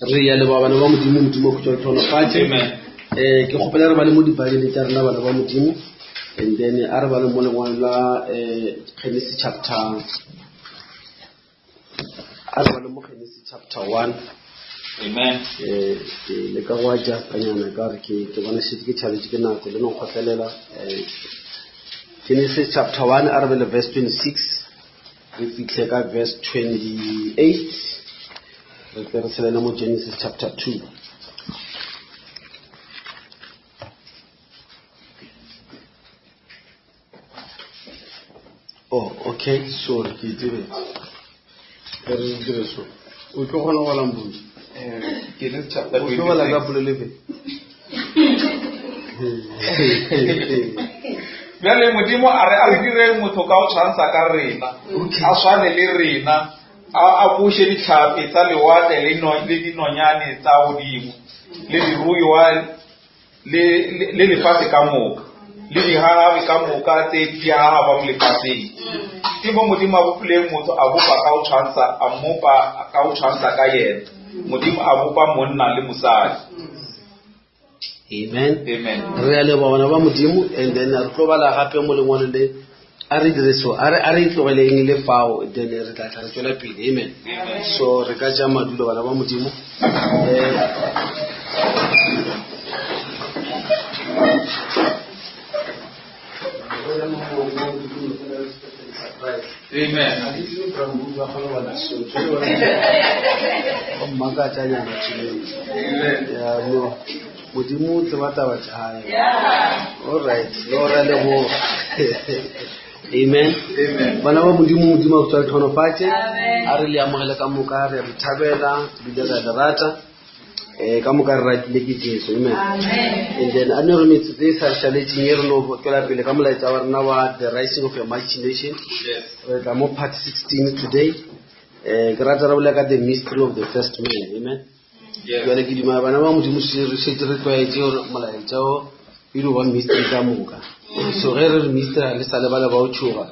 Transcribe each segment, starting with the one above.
Re ya leboga bana ba Modimo, Modimo o khutša tlhonofatše. Amen. Eh, ke kgopela re bale mo dibaebeleng tša rena bana ba Modimo. And then a re bale mo lengwalong la eh, Genesis chapter a re bale mo Genesis chapter 1. Amen. Eh, ke leka go adjustanyana ka gore ke ke bona šetse ke tšhabetše ke nako le no nkgotlelela. Eh, Genesis chapter 1 a re bale verse 26. Re fihle ka verse 28 re tle re tshelele mo Genesis chapter 2. Oh, okay, sorry, ke itebetse. Re re dire so. O tlo kgona go bala mbuzi. Genesis chapter O tlo bala ka 26. polelo efe? Bjale Modimo a re a re direng motho ka go tshwantsha ka rena, a swane le rena, a a buše dihlapi tsa lewatle le no, le dinonyane tsa godimo, le diruiwa le, le, le lefase ka moka, le digagabi ka moka tse di gagabang lefaseng. Ke mo Modimo a bopileng motho, a bopa ka go tshwantsha, a mmopa ka go tshwantsha ka yena. Modimo a bopa monna le mosadi. Amen. Amen. Re a leboga bana ba Modimo and then re tlo bala gape mo lengwalo le a re dire so a re a re e tlogeleng le fao then re tla tla re tswela pele amen. So re ka tša madulo bana ba Modimo. Eh, Amen. Ya, no. Modimo o tseba taba tša gae. All right. No re a leboga. Amen. Amen. Bana ba Modimo, Modimo a go tswa tlhonofatše. A re le amogele ka moka, re a le thabela, ebile re a le rata. Eh, ka moka re ratile ke Jesu. Amen. And then a ne re metsotso e sa re šaletšeng e re no tswela pele ka molaetša wa rena wa the rising of a mighty nation. Yes. Re tla mo part 16 today. Eh, ke rata re bolela ka the mystery of the first man. Amen. Yes. Jwale ke dumela bana ba Modimo se re šetše re tlwaetše gore molaetša o e dio ba mystery ka moka. So ge re re mystery ga le sa le bale ba o tšhoga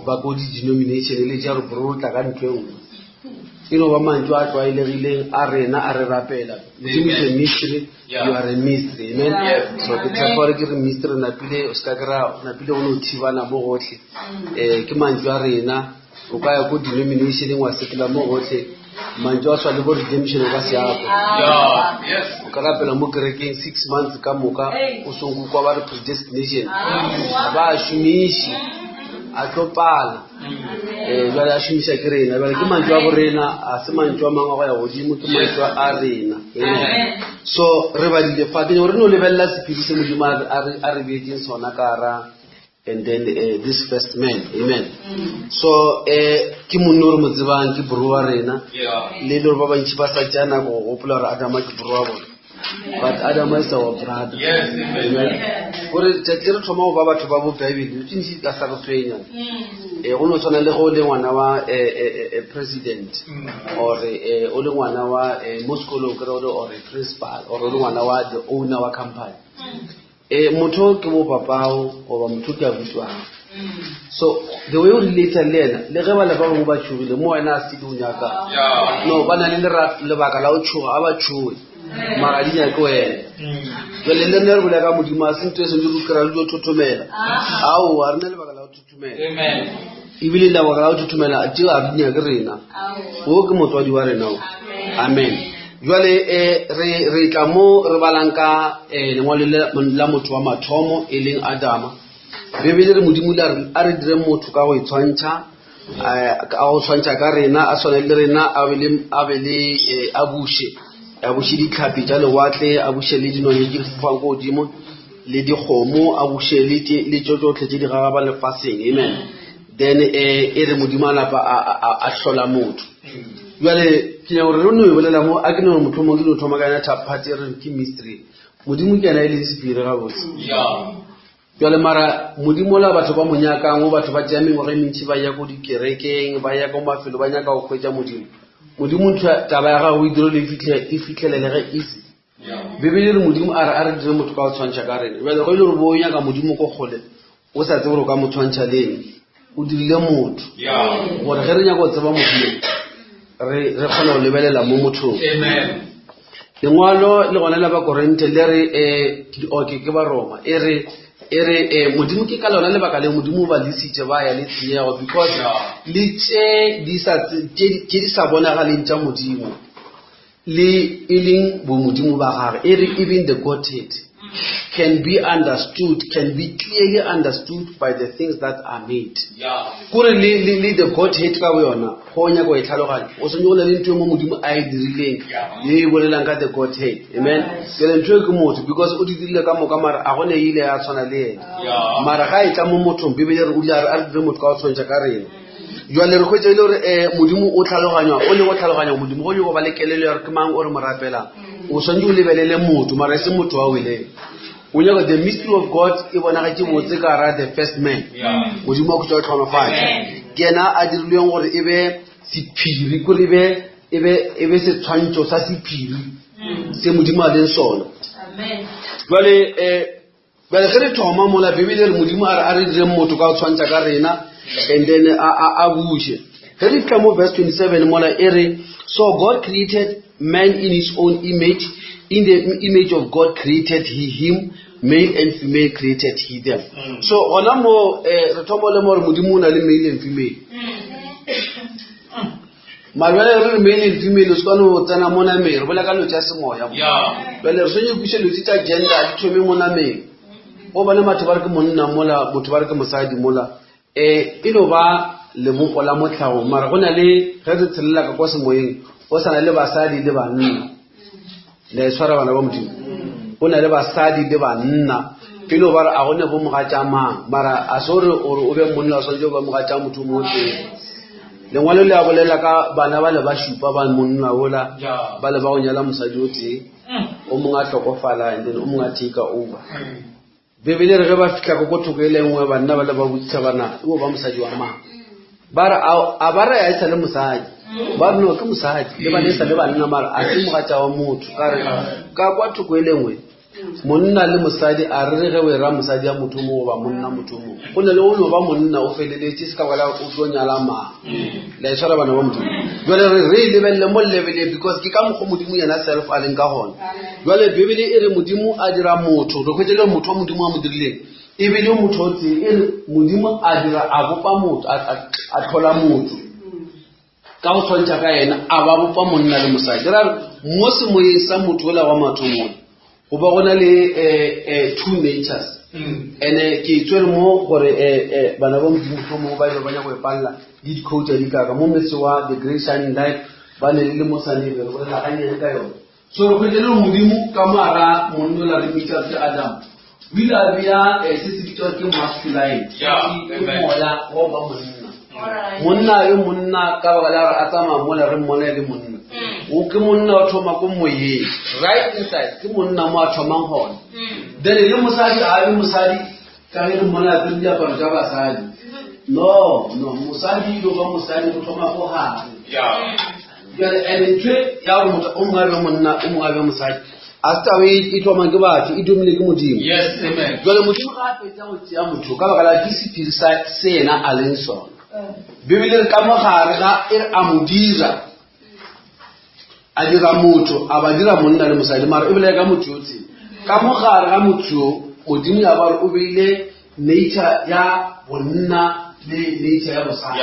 ba ko di-denomination le tša re bro o tla ka ntho e nngwe. E no ba mantšu a tlwaelegileng a rena a re rapela. Modimo is a mystery, Yeah. you are a mystery. Amen. Yes. So ke tshepa gore ke re mystery napile o se ka kry-a napile go no thibana mo gotlhe. Eh, ke mantšu a rena o ka ya ko denominationeng wa sepela mo gotlhe mantšu a swa le bo redemption o ka se akwe. Yeah. Yes. O ka rapela mo kerekeng 6 months ka moka o songo kwa ba re predestination ga ba a šomiše a tlo pala eh jwale a šomiša ke rena jwale ke mantšu a borena a se mantšu a mangwe a go ya godimo ke mantšu a rena Amen. So re badile fa ke gore re no lebelela sephiri se Modimo a re- a re- a re beetseng sona ka gara and then uh, this first man amen so eh ke monna o re mo tsebang ke bro wa rena Yeah. le le gore ba bantši ba sa tšea nako go gopola gore Adama ke bro wa bona but Adama is our brother. Yes, amen. Amen. Gore tšatši re thoma go ba batho ba bo Bible, tše ntši di ka sa re tshwenya. Eh, go no tshwana le ge o le ngwana wa eh, eh, eh, eh, president or eh, o le ngwana wa eh, mo sekolong kry o le or a principal or o le ngwana wa the owner wa company. Eh, motho ke bo papao goba motho ke abuti wa gago. So the way o relate le yena le ge bale ba bangwe ba tšhogile mo wena a se di o nyakang. Yeah. No, ba na le lebaka la go tšhoga, a ba tšhoge. Mara di nyake wena. Jwale le rena re bolela ka Modimo a se ntho e sentse re kry-a re dio thothomela. Aowa, re na lebaka la go thothomela. Amen. Ebile lebaka la go thothomela tšeo a di nyake rena. O ke motswadi wa rena o. Amen. Jwale eh, re re tla mo re balang ka eh, lengwalo la motho wa mathomo e leng Adama. Bibele re Modimo le a re dire motho ka go itshwantšha eh, a go tshwantšha ka rena a swane le rena a be le a be le eh, a buše a buše ditlhapi tša lewatle a buše le dinonyane tše di fofang ko godimo le dikgomo a buše le le tšo tšohle tše di gagaba lefaseng amen then eh, e re Modimo a napa a hlola motho. Jwale ke nyaka gore re no e bolela mo a ke no re mohlomong ke no thoma ka yona part e re ke mystery. Modimo ke yena e leng sephiri gabotse. Yeah. Jwale mara Modimo la batho ba mo nyakang, o batho ba tšea mengwaga e mentši ba ya ko dikerekeng, ba ya ko mafelo ba nyaka go hwetša Modimo. Modimo ntho taba ya gagwe o e dirile e fihlelelege easy. Bibele e re Modimo a re a re dire motho ka go tshwantšha ka rena. Jwale go ile gore bo o nyaka Modimo ko kgole o sa tsebe gore o ka mo tshwantšha le eng. O dirile motho gore ge re nyaka go tseba Modimo re re kgona go lebelela mo mothong. Amen. Lengwalo le gona la Bakorinthe le re um okay ke Baroma e re e re um Modimo ke ka lona lebaka le Modimo o ba lesitše ba ya le tshenyego because le tše di sa tše di sa bonagaleng tša Modimo le e leng bomodimo ba gagwe e re even the Godhead can be understood can be clearly understood by the things that are made kore le, le, le the godhead ka boyona go nyaka go e tlhaloganya o swanetse go na le ntho e mo modimo a e dirileng ye e bolelang ka the godhead amen kele ntho e ke motho because o di dirile ka moka mara a gone ile ya tshwana le ena mara ga e tla mo mothong bibele re o ile a re a re dire motho ka go tshwantšha ka rena jale re kgwetsa e le gore um modimo o tlhaloganywa o le go tlhaloganya modimo go nyako ba le kelelo ya gore ke mang o re mo rapelang o tshwanetse o lebelele motho mara e se motho wa weleng o nyaka the mystery of god e bonagatše botse ka gara the first man modimo wa khutsa o tlhonofatše ke yena a dirilweng gore e be sephiri kore e be e be e be setshwantšho sa sephiri se modimo a leng sona jale um Bjale ge re thoma mola Bibele re Modimo a re a re direng motho ka go tshwantšha ka rena and then a a a buše. Ge re fihla mo verse 27 mola e re so God created man in his own image in the image of God created he him male and female created he them. Mm. So gona mo eh, re thoma le mo re Modimo o na le male and female. Mm. Mara bjale re re male and female o se kwane go tsena mo nameng re bolela ka dilo tša semoya mo. Bjale re swanetše kwešiša dilo tše tša gender di thome mo nameng. O bone batho ba re ke monna mola motho ba re ke mosadi mola um e no ba lebopo la motlhago mara go na le ge re tshelela ka kwa semoyeng go sa na le basadi le banna. Le a e tshwara bana ba Modimo? Go na le basadi le banna. E no ba re a go ne bo mogatša mang mara a se gore gore o be monna o swanetše go ba mogatša motho mo tee. Lengwalo le a bolela ka bana ba le ba šupa ba monna ola ba le ba go nyala mosadi o tee o mongwe a hlokofala and then o mongwe a take over. Bibele re ge ba fihla ko ko thoko e le nngwe banna ba le ba botsisa bana o ba mosadi wa mang ba re a ba re a e sa le mosadi ba re no ke mosadi le bane e sa le banna mara a se mogatša wa motho ka re ka kwa thoko e le nngwe monna le mosadi a re re ge o e ra mosadi ya motho mongwe goba monna motho mongwe go na le o no ba monna o feleletše se ka bala o tlo nyala mang la e tshwara bana ba modimo jale re re e lebelele mo lebele because ke ka mokgwa modimo yena self a leng ka gona jale bibele e re modimo a dira motho re hwetše le motho wa modimo a mo dirileng e bile motho o tee e re modimo a dira a bopa motho a tlhola motho ka go tshwantšha ka yena a ba bopa monna le mosadi ra re mo semoyeng sa motho ola wa mathomong go ba go na le eh, eh, two natures mm. and-e ke tswere mo gore eh, bana ba modimo tlho ba ile ba nyako e palela le di-code di kaka mo metse wa the great shining light ba ne le le mo sanebe re bolela gannyane ka yone so re hwetše le modimo ka moara monna ola re mmitsa ke adam o ile a bea se se bitswa ke masculine ke moya wa ba monna monna yo monna ka baka la gore a tsamaya mola re mmona e le monna mm. o ke monna o thoma ko moyeng right inside ke monna mo a thomang gona mm. then le mosadi a be mosadi ka ge re mmona apere diaparo tša basadi no no mosadi yo ba mosadi go thoma ko gare jale and ntho ya gore motho o mongwe a be monna o mongwe a be mosadi a se taba e, e thomang ke batho e thomile ke modimo jale modimo ga a fetsa go tšea motho ka baka la ke sephiri sa se yena a leng sona bibele re ka mogare ga e re a mo dira a dira motho a ba dira monna le mosadi mara e bolaya ka motho yo tee ka mogare ga motho yo modimo ya ba re o beile nature ya bonna le nature ya bosadi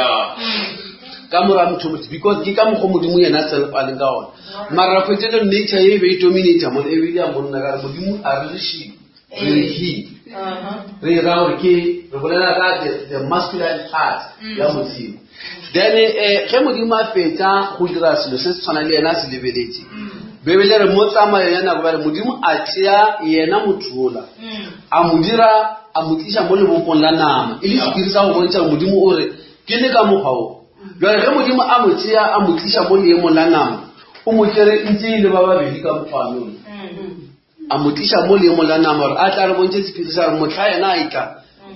ka mora motho motho because ke ka mokgwa modimo yena self a leng ka gona mara re kgwetse le nature e be e dominator mo e be ya monna ka re modimo a re re re re he re ra gore ke re bolela ka the masculine part ya modimo then eh ge modimo a fetsa go dira selo se se tshwana le yena a se lebeletše bebele re mo tsamayo ya nako bale modimo a tšea yena motho ola a mo dira a mo tliša mo lebopong la nama e le sephiri sa go bontšha gore modimo o re ke le ka mokgwa o jale ge modimo a mo tšea a mo tliša mo leemong la nama o mo tšere ntse e le ba babedi ka mokgwanong a mo tliša mo leemong la nama gore a tla re bontšhe sephiri sa gore motlha yena a etla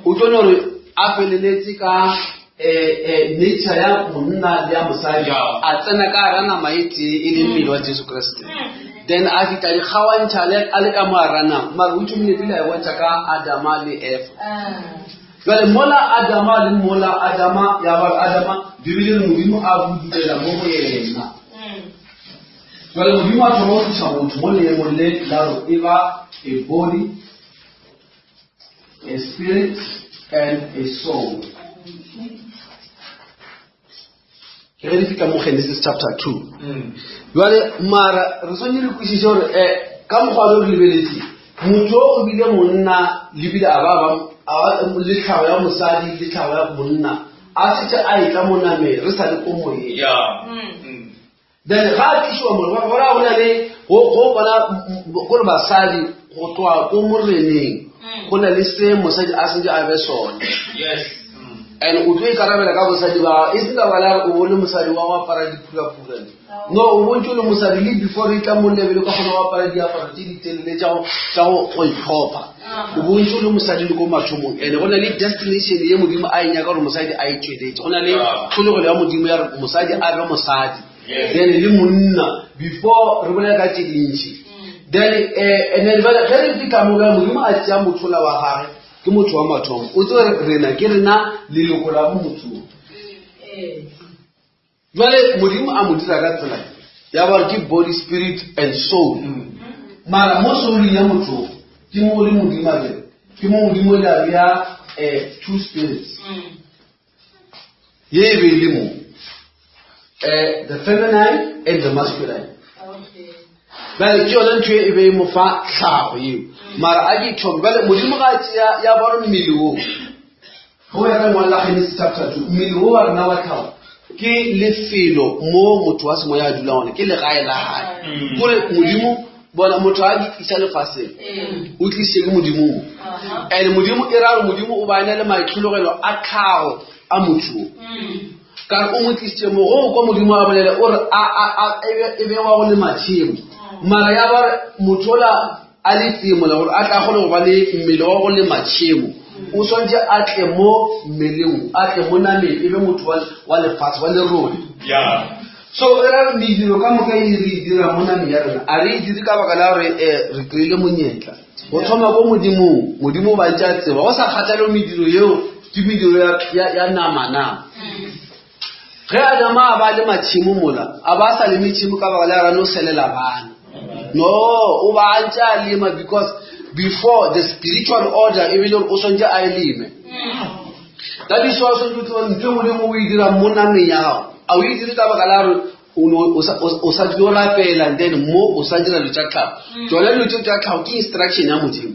o tlo no gore a feleletse ka um nature ya monna le ya mosadi a tsena ka gara nama e tee e leng mmele wa jesu kriste then a fihla dikgawantšha a le ka mo gara nama mara o thomile pele a e bontšha ka adama le efa jale mola adama le mola adama ya ba adama bibele re modimo a budulela mo go yena. Jwale Modimo a thoma go tliša motho mo leemong le la gore e ba a body, a spirit and a soul. Ke ge di fihla mo Genesis chapter 2. Jwale mara re swanetše re kwešiše gore um ka mokgwa o re lebeletse motho o bile monna le bile a ba ba le tlhago ya mosadi le tlhago ya monna a setse a etla mo nameng re sa le ko moyeng. Then ga a tlišiwa mo go ra go na le go go bona gore basadi go tloga ko moreneng go na le se mosadi a sentse a be sone. Yes. And o tlo ikarabela ka bosadi ba gago e seng ka baka la gore o bone mosadi wa go apara diphuraphura. No, o bontse o le mosadi le before re tla mo lebele ka kgona go apara diaparo tse di telele tša go go itlhopha. O bontse o le mosadi le ko mathomong and go na le destination ye Modimo a e nyaka gore mosadi a e tšweletše. Go na le tlhologelo ya Modimo ya gore mosadi a be mosadi. Then le monna before re bolela ka tše dintši. Then and then jwale ge re fihla mo bjale Modimo a tšea motho ola wa gagwe ke motho wa mathomo. O tsebe gore rena ke rena leloko la motho. Jwale Modimo a mo dira ka tsela ya gore ke body, spirit and soul. Mara mo souleng ya motho ke mo le Modimo a bjale ke mo Modimo le a bea two spirits. Ye e be e le mo the feminine and the masculine. Bjale ke yona ntho e be e mo fa tlhago eo. Mara a ke thome bjale Modimo ga a tšea ya ba gore mmele wo Go ya ka lengwalo la Genesis chapter 2, mmele wo wa rena wa tlhago ke lefelo mo motho wa semoya a dulang gone, ke legae la gae. Kore Modimo, bona motho a di tlisa lefaseng, o tlisitše ke Modimo mo. And Modimo e ra gore Modimo o ba na le maitlhologelo a tlhago a motho o. Ka re o mo tlisitše mo, go kwa Modimo a bolela o re a e be wa go lema tšhemo. Mara ya ba re motho ola a le tsemola gore a tla kgone go ba le mmele wa go lema tšhemo, o swanetše a tle mo mmeleng, a tle mo nameng, e be motho wa lefatshe, wa lerole. So e ra re mediro ka moka e re e dira mo nameng ya rena, a re e dire ka baka la gore re kry-ile monyetla go thoma ko Modimong. Modimo o ba ntše a tseba, go sa kgathale mediro yeo ke mediro ya nama na. Ge Adama a ba lema tšhemo mola, a ba a sa leme tšhemo ka baka la gore a no selela bana. No, o ba a ntše a lema because before the spiritual order e be le gore o swantše a e leme. That is why o swantše o tseba ntho e nngwe le nngwe o e dirang mo nameng ya gago, a o e dire ka baka la gore o sa tlo rapela and then mo o sa dira dilo tša tlhago. Tšona dilo tšeo tša tlhago ke instruction ya Modimo.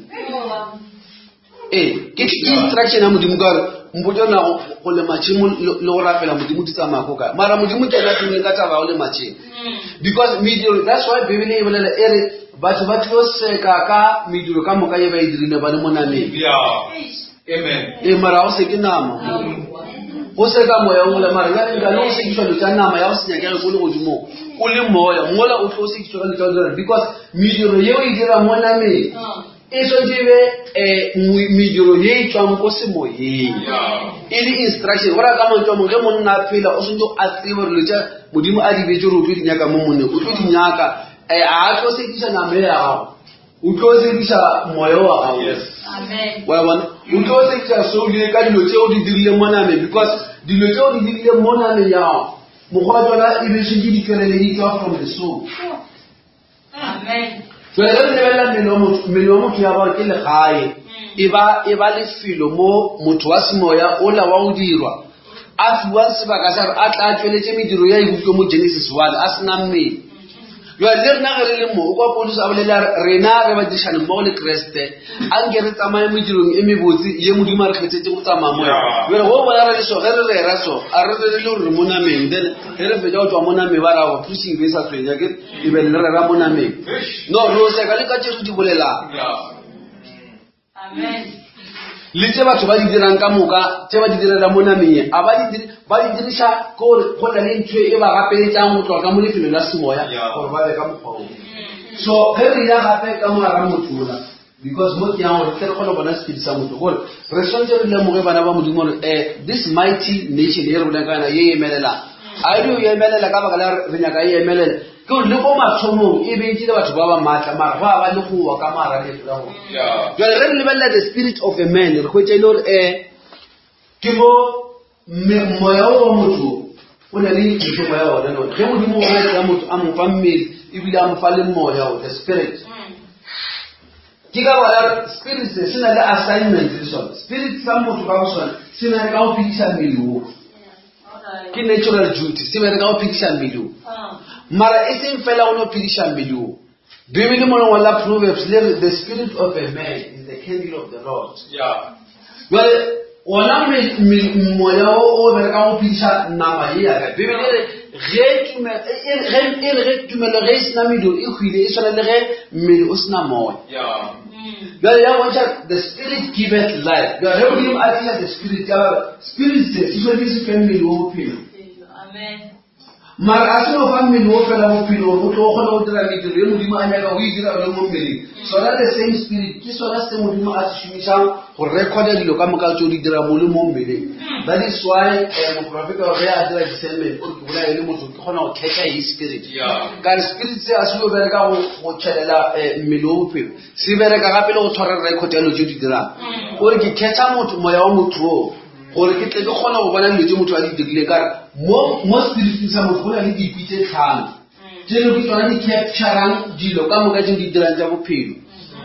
Ee, ke instruction ya Modimo ka gore mpotse na go lema tšhemo le go rapela Modimo di tsamaya ko kae. Mara Modimo ke yena tumileng ka taba ya go lema tšhemo. Because mediro, that's why Bibele e bolela e re batho ba tlilo seka ka mediro ka moka ye ba e dirile ba le mo nameng. Ee, mara ga o seke nama. Go seka moya ola, mara bjale nka le go sekišwa dilo tša nama ya go se nyakege ko legodimong o le moya, mola o tlo sekišwa ka dilo tša go dira because mediro yeo e dira mo nameng e swanetše e be mediro ye e tšwang ko semoyeng e le instruction. Go raya ka mantšu a mangwe, ge monna a phela o swanetše a tsebe gore dilo tša Modimo a di beetše gore o tlo di nyaka mo monneng, o tlo di nyaka. A tlo sekiša nama e ya gago, o tlo sekiša moya wa gago. Wa bona, o tlo sekiša soul ye ka dilo tšeo di dirileng mo nameng, because dilo tšeo di dirileng mo nameng ya gago mokgwa wa tšona e be šetše di tšwelele di tšwa from the soul. Jwale ge re lebelela mmele wa motho, mmele wa motho ya ba ke legae, e ba e ba lefelo mo motho wa semoya ola wa go dirwa a fiwa sebaka sa gore a tla a tšweletše mediro ya e bopilwe mo Genesis 1 a sena mmele. Jwale le rena ge re le mo, o kwa Paulus a bolela a re, rena re badirišane mmogo le Kriste, a nke re tsamaye medirong e mebotse ye Modimo a re kgethetše go tsamaya mo yona. Jwale go bona re le so, ge re rera so, a re rere le gore re mo nameng, then ge re fetša go tšwa mo nameng ba ra go preaching be e sa tshwenya ke e be le rera mo nameng. No, re o seka le ka tše re di bolelang. Le tše batho ba di dirang ka moka, tše ba di direla mo nameng ye, a ba di dire, ba di diriša ke gore go na le ntho e ba gapeletšang go tloga ka mo lefelong la semoya gore ba be ka mokgwa oo. So ge re ya gape ka mo gara motho ola, because mo ke yang gore tle re kgone go bona sephedi sa motho, gore re swanetše re lemoge bana ba Modimo gore this mighty nation ye re bolelang ka yona ye e emelelang, a e dio emelela ka baka la gore re nyaka e emelela, ke gore le ko mathomong e be e tšile batho ba ba maatla, mara go a ba le go wa ka mogara leeto la bona. Jwale ge re lebelela the spirit of a man, re hwetša e le gore ke mo moya o wa motho O na le mešomo ya ona le ona. Ge Modimo o tšea motho a mo fa mmele ebile a mo fa le moya o, the spirit. Ke ka baka la spirit se se na le assignment le sona. Spirit sa motho ka go sona se na le ka go phediša mmele wo. Ke natural duty, se bereka go phediša mmele wo. Mara e seng fela go no phediša mmele wo. Bibele mo lengwalo la Proverbs le re the spirit of a man is the candle of the Lord. Yeah. Jwale ona moya o o berekang go phediša nama ye ya ka. Bibele e re ge tumelo e e re ge tumelo ge e sena mediro e hwile e swana le ge mmele o sena moya. Yeah. Jwale ya bontšha the spirit giveth life. Jwale ge Modimo a tliša the spirit ya ba spirit se se swanetše se fe mmele wo bophelo. Amen. Mara a se no fa mmele wo fela bophelo gore o tlo kgona go dira mediro ye Modimo a nyaka o e dira o le mo mmeleng. Sona the same spirit ke sona se Modimo a se šomišang go recorda dilo ka moka tse o di dira mo le mo mmeleng. That is why eh, moprofeta ge a dira discernment o re ke bolaya le motho ke kgona go catcha his spirit. Yeah. Ka re spirit se a se yo bereka go go tšhelela eh, mmele wo bophelo. Se bereka gape le go tshwara record ya dilo tse o di dirang. O re ke catcha motho moya wa motho oo gore ke tle ke kgone go bona dilo tse motho a di dirileng ka re mo mo spiriting sa motho go na le dikwi tse tlhano tse leng ke tsona di capturang dilo ka moka tse di dirang tsa bophelo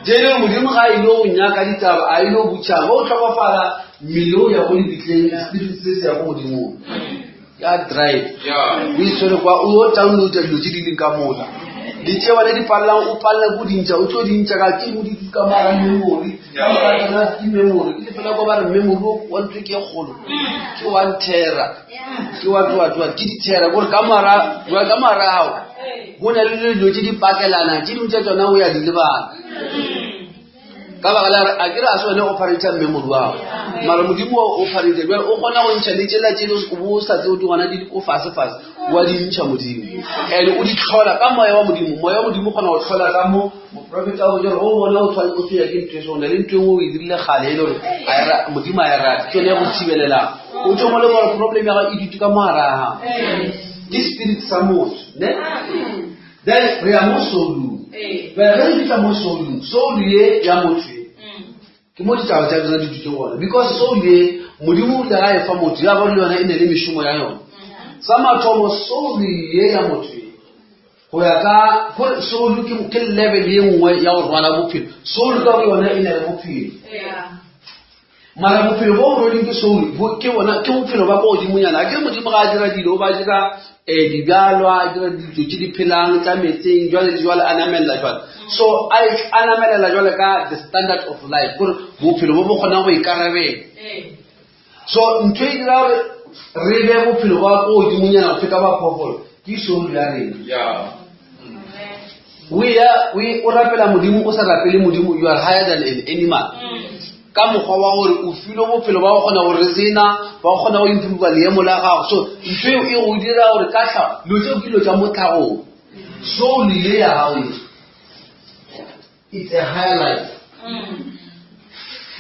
tse leng modimo ga a ile go nyaka ditaba a ile go butšhang go tlhokofala mmele o ya go lebitleng spirit se se ya go modimong ya drive Yeah. o itshwere kwa o yo downloada dilo tse di leng ka mola le tse bane di palelang o palela ko dintšha o tlo dintšha ka ke mo di ka mara memory ka moka tsona ke memory ke fela kwa ba re memory o wa ntho ke e kgolo ke one terra ke wa twa twa ke di-terra kore ka mara jwa ka marago go na le dilo tse di pakelana tse dingwe tsa tsona o ya di lebala ka baka la gore a kere a se wene operator memory wa gago mara modimo wa operator jale o kgona go ntšha le tsela tse o bo sa tseo di gona di ko fase fase wa di ntšha modimo and o di tlhola ka moya wa modimo moya wa modimo o kgona go tlhola ka mo moprofeta wa botsa gore o bona o tshwane o tshwenya ke ntho e sone le ntho e nngwe o e dirile gale e le gore a e modimo a e rate ke yone ya go thibelelang o tlo mo le gore problem ya gago e dutse ka mo gare ga gago ke spirit sa motho ne then re ya mo soulung bjale ge re fihla mo soulung soul ye ya motho ye ke mo ditaba tša tsona di dutse gona because soul ye modimo o ile ga e fa motho ya ba le yona e ne le mešomo ya yona sa mathomo soul ye ya motho ye go ya ka gore soul ke ke level ye nngwe ya go rwala bophelo soul ka bo yona e na le bophelo mara bophelo bo bo rweleng ke soul bo ke bona ke bophelo ba ko godimonyana a ke modimo ga a dira dilo ba dira um dibjalwa a dira dilo tse di phelang tsa metseng jwale le jwale a namelela jwale so a e- a namelela jwale ka the standard of life gore bophelo bo bo kgonang go ikarabela so ntho e dira gore re be bophelo ba ko godimonyana go feta ba phoofolo ke soul ya rena Yeah. o ya o rapela modimo o sa rapele modimo you are higher than an animal ka mokgwa wa gore o filwe bophelo ba go kgona go resena ba go kgona go improva leemo la gago so ntho eo e go dira gore ka tlhago dilo tseo ke dilo tsa mo tlhagong soul ye ya gago ye it's a higher life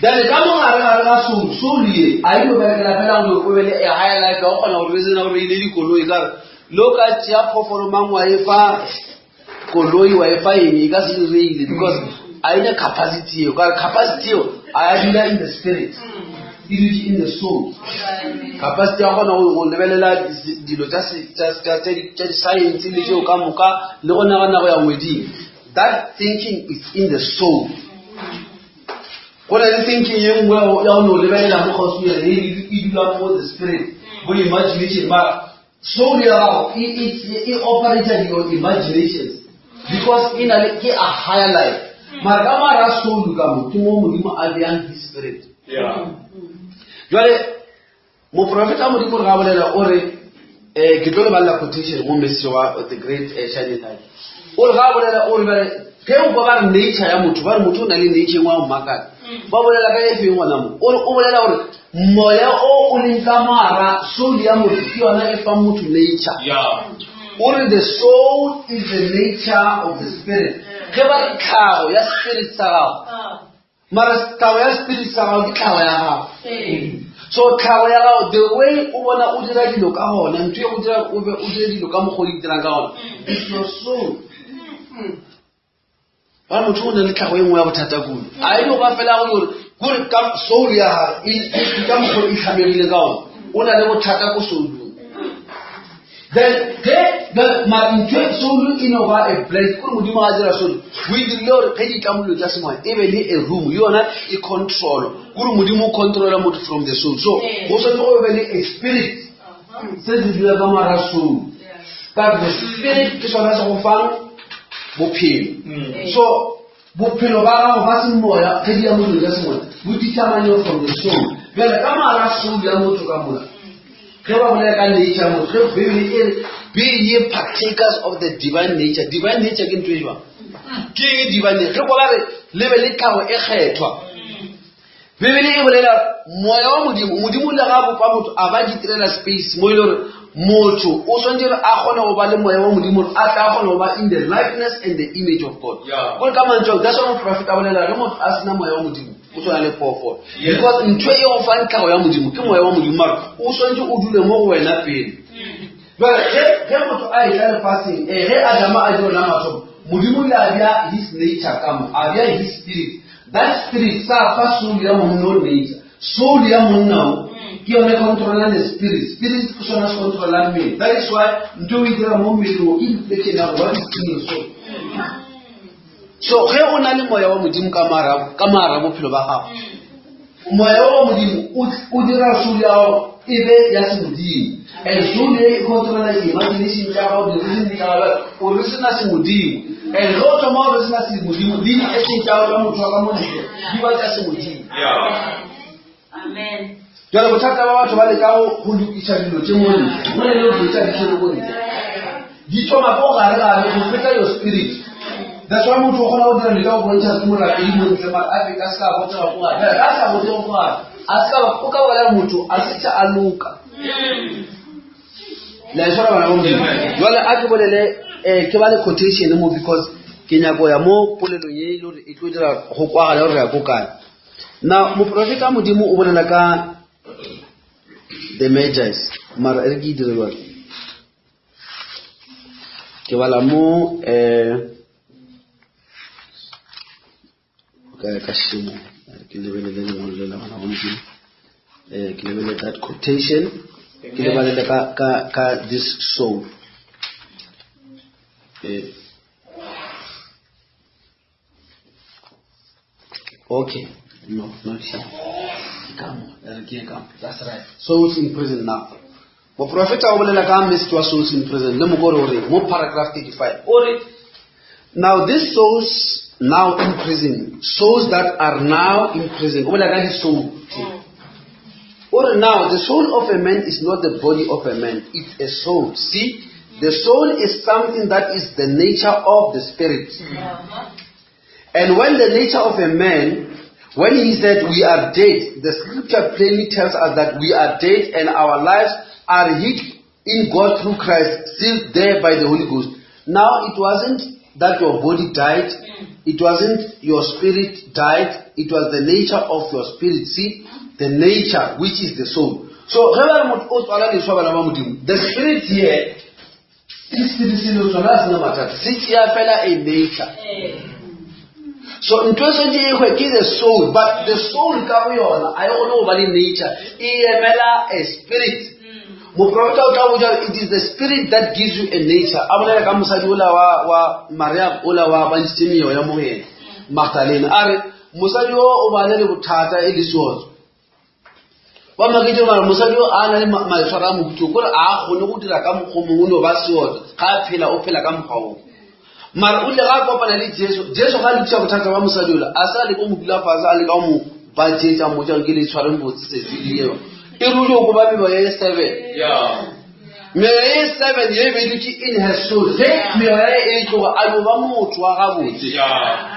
then ka mo gare gare ga soul soul ye a e no berekela fela gore o be le a higher life ya go kgona go resena gore ile dikoloi ka re le o ka tšea phoofolo mang wa e fa koloi wa e fa eng e ka se e reile because a ena capacity eo ka re capacity eo a ya dula in the spirit e dutse in the soul capacity ya kgona go lebelela dilo tsa di-science le tseo ka moka le go nagana go ya ngweding that thinking is in the soul go na le thinking ye nngwe ya go no lebelela mo kgauswinyana e dula mo the spirit bo imagination mara soul ya gago e, e, e operata your imaginations because e na le ke a higher life mara ka mara soul ka mo ke mo modimo a beyang his spirit jwale moprofeta modimo re ga bolela o re um ke tlo le balela quotation mo message wa the great eh, shining light o re ga bolela o re bale ge o kwa ba re nature ya motho ba re motho o na le nature engwe ya go makatsa ba bolela ka e feng gona mo o re o bolela gore moya o o leng ka moara soul ya motho ke yona e fang motho nature o re the soul is the nature of the spirit ge ba re tlhago ya spirit sa gago mara tlhago ya spirit sa gago ke tlhago ya gago so tlhago ya gago the way o bona o dira dilo ka gona ntho e go dira o be o dire dilo ka mokgwa o di dirang ka gona it's your soul ba motho o na le tlhago e nngwe ya bothata kudu a e no ba fela go gore kore ka soul ya gage e, e, ka mokgwa e tlhamegile ka gona o na le bothata ko soulong. Then ge mara ntho e soul e no ba a blank kore Modimo ga a dira soul o e dirile gore ge di tla mo dilo tša semoya e be le a room yona e control kore Modimo o controla motho from the soul so go swanetse go be le a spirit se se dula ka mara soul ka the spirit ke sona se go fang bophelo so bophelo ba gago ba semoya ge di ya mo dilo tša semoya bo determine from the soul bjale ka mara soul ya motho ka mola ge ba bolela ka nature ya motho ge bibele e re be ye partakers of the divine nature divine nature ke ntho e jwang ke eng divine nature ge kwa ba re le be le tlhago e kgethwa bibele e bolela moya wa modimo modimo le ga bopa motho a ba ditirela space mo e le gore motho o swanetse gore a kgone go ba le moya wa modimo gore a tla kgone go ba in the likeness and the image of god gore ka mantswe that's why moprofeta bolela ge motho a sena moya wa modimo o tshwana le phoofolo because ntho e go fang tlhago ya modimo ke moya wa modimo mara o swanetse o dule mo go wena pele jale ge ge motho a etla lefatsheng eh, ge adama a dira la mathomo modimo ile a bja his nature ka mo a bja his spirit that spirit sa fa soul ya monna o nature soul ya monna o ke yone controlang the spirit spirit ke sona se controlang mmele that is why ntho o e dira mo mmeleng o ke reflection ya gore what is in your soul so ge o na le moya wa modimo ka mara bophelo ba gago moya wa modimo o dira soul ya gago e be ya semodimo and soul e controla imagination tša gago di-reason tša gago o re sena semodimo and ge o thoma o re sena semodimo le di-action tša gago tša motho wa ka mo ntle di ba tša semodimo jale bothata ba batho ba leka go lokiša dilo tše mo ntle mo le le go tša ditšhelo ko ntle di thoma ko gare gare go feta your spirit that's why motho o kgona go dira leka go bontšha ke morapedi mo ntle mara a feta se ka botega ko gare bjale a sa botege ko gare a se ka o ka bolela motho a se tša a loka la e tshwara bana ba modimo jale a ke bolele um ke ba le quotation mo because ke nyako ya mo polelong ye e le gore e tlo dira go kwagala gore re ya ko kae na moprofeta modimo o bolela ka the majors mara e re ke e dire jalo ke bala mo um ka ka šemo ke lebelele lengwalo le la bana ba modimo um ke lebelele that quotation ke lebalele ka ka ka this soul um Okay. No, not here. Come on. That's right. Souls in prison now. Moprofeta o bolela ka message wa souls in prison le mokore o re mo paragraph 35 o re now these souls now in prison souls that are now in prison o bolela ka di-soul o re now the soul of a man is not the body of a man it's a soul see the soul is something that is the nature of the spirit And when the nature of a man, when he said we are dead, the scripture plainly tells us that we are dead and our lives are hid in God through Christ, sealed there by the Holy Ghost. Now it wasn't that your body died, it wasn't your spirit died, it was the nature of your spirit. See, the nature which is the soul. So, the spirit here ke sebe selo sona a sena mathata se tšea fela a nature so ntho e swantse e hwe ke the soul but the soul ka go yona a e kgone go ba le nature e emela a spirit moprofeta o tla botsa it is the spirit that gives you a nature a bolela ka mosadi ola wa wa maria ola wa ba ntšhitše meyo ya mo go yena magdalene a re mosadi o o bane le bothata e le seotso ba maketše mara mosadi yo a na le maitshwaro a mobutso kore a kgone go dira ka mokgwa mongwe no ba seotla ga a phela o phela ka mokgwa oo mara o ile ga a kopana le jesu jesu ga a lokiša bothata ba mosadi ola a se a leka mo dula fase a leka mo bajetsa motsa ke le tshwareng botse sesedieo e ruri o ko ba memoya e seven meoya e seven ye e bedutše in her soul ge meoya e tloga a yo ba motho wa gabotse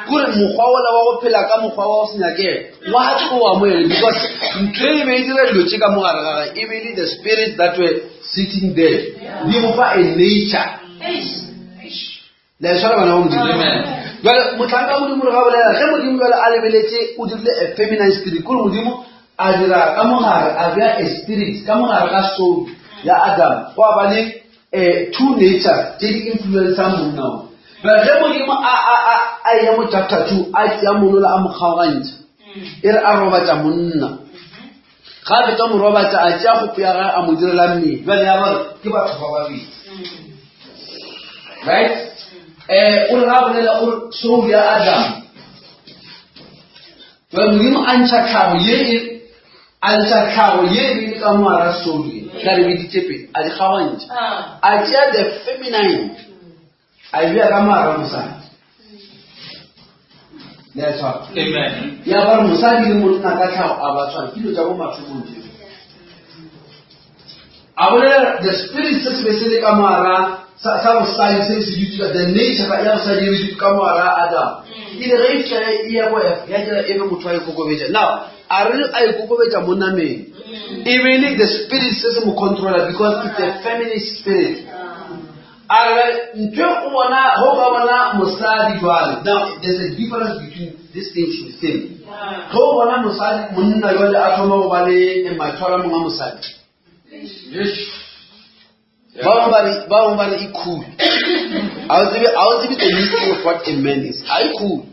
kore mokgwa ola wa go phela ka mokgwa wa go se nyakege wa tloga mo ene because ntho e be e dira dilo tše ka mo gare ga gage e be le the spirit that were sitting there di mo fa a nature la e tshwara bana ba modimo jale motlhanka modimo re ga bolela ge modimo jale a lebeletse o dirile a feminine spirit kore modimo a dira ka mogare a bea a spirit ka mogare ga soul ya adam go a ba le um two nature tše di influencang monna o but ge modimo a eya mo chapter 2 a tšea monola a mo kgaogantšha e re a robatša monna ga a fetsa mo robatša a tšea kgopo ya gage a mo direla mmele jale ya gore ke batho ba babedi. Right? Eh, o re ga bolela o re soul ya Adam. Jwale Modimo a ntšha tlhago ye e a ntšha tlhago ye e le ka moara soul ye. Tla re biditše pele, a di kgaogantšha. A tšea the feminine a e bea ka moara mosadi. Le a tshwara? Amen. Ya ba re mosadi le monna ka tlhago a ba tshwane, ke dilo tša bo mathomong tšeo. A bolela the spirit se se be se le ka moara sa sa bosadi se se dutse the nature ya bosadi e dutse ka moara Adam. E le ge e fihla e ya go ya dira e be motho a ikokobetša. Now a re a ikokobetša mo nameng. E be le the spirit se se mo controller because it's a feminine spirit. A re ntho o bona go ka bona mosadi jwale. Now there's a difference between this thing to the same. Ge o bona mosadi monna jwale a thoma go ba le maitshwaro a mongwe a mosadi. Ba bangwe ba re ba bangwe ba re e cool. A o tsebe a o tsebe the mystery of what a man is. A e cool.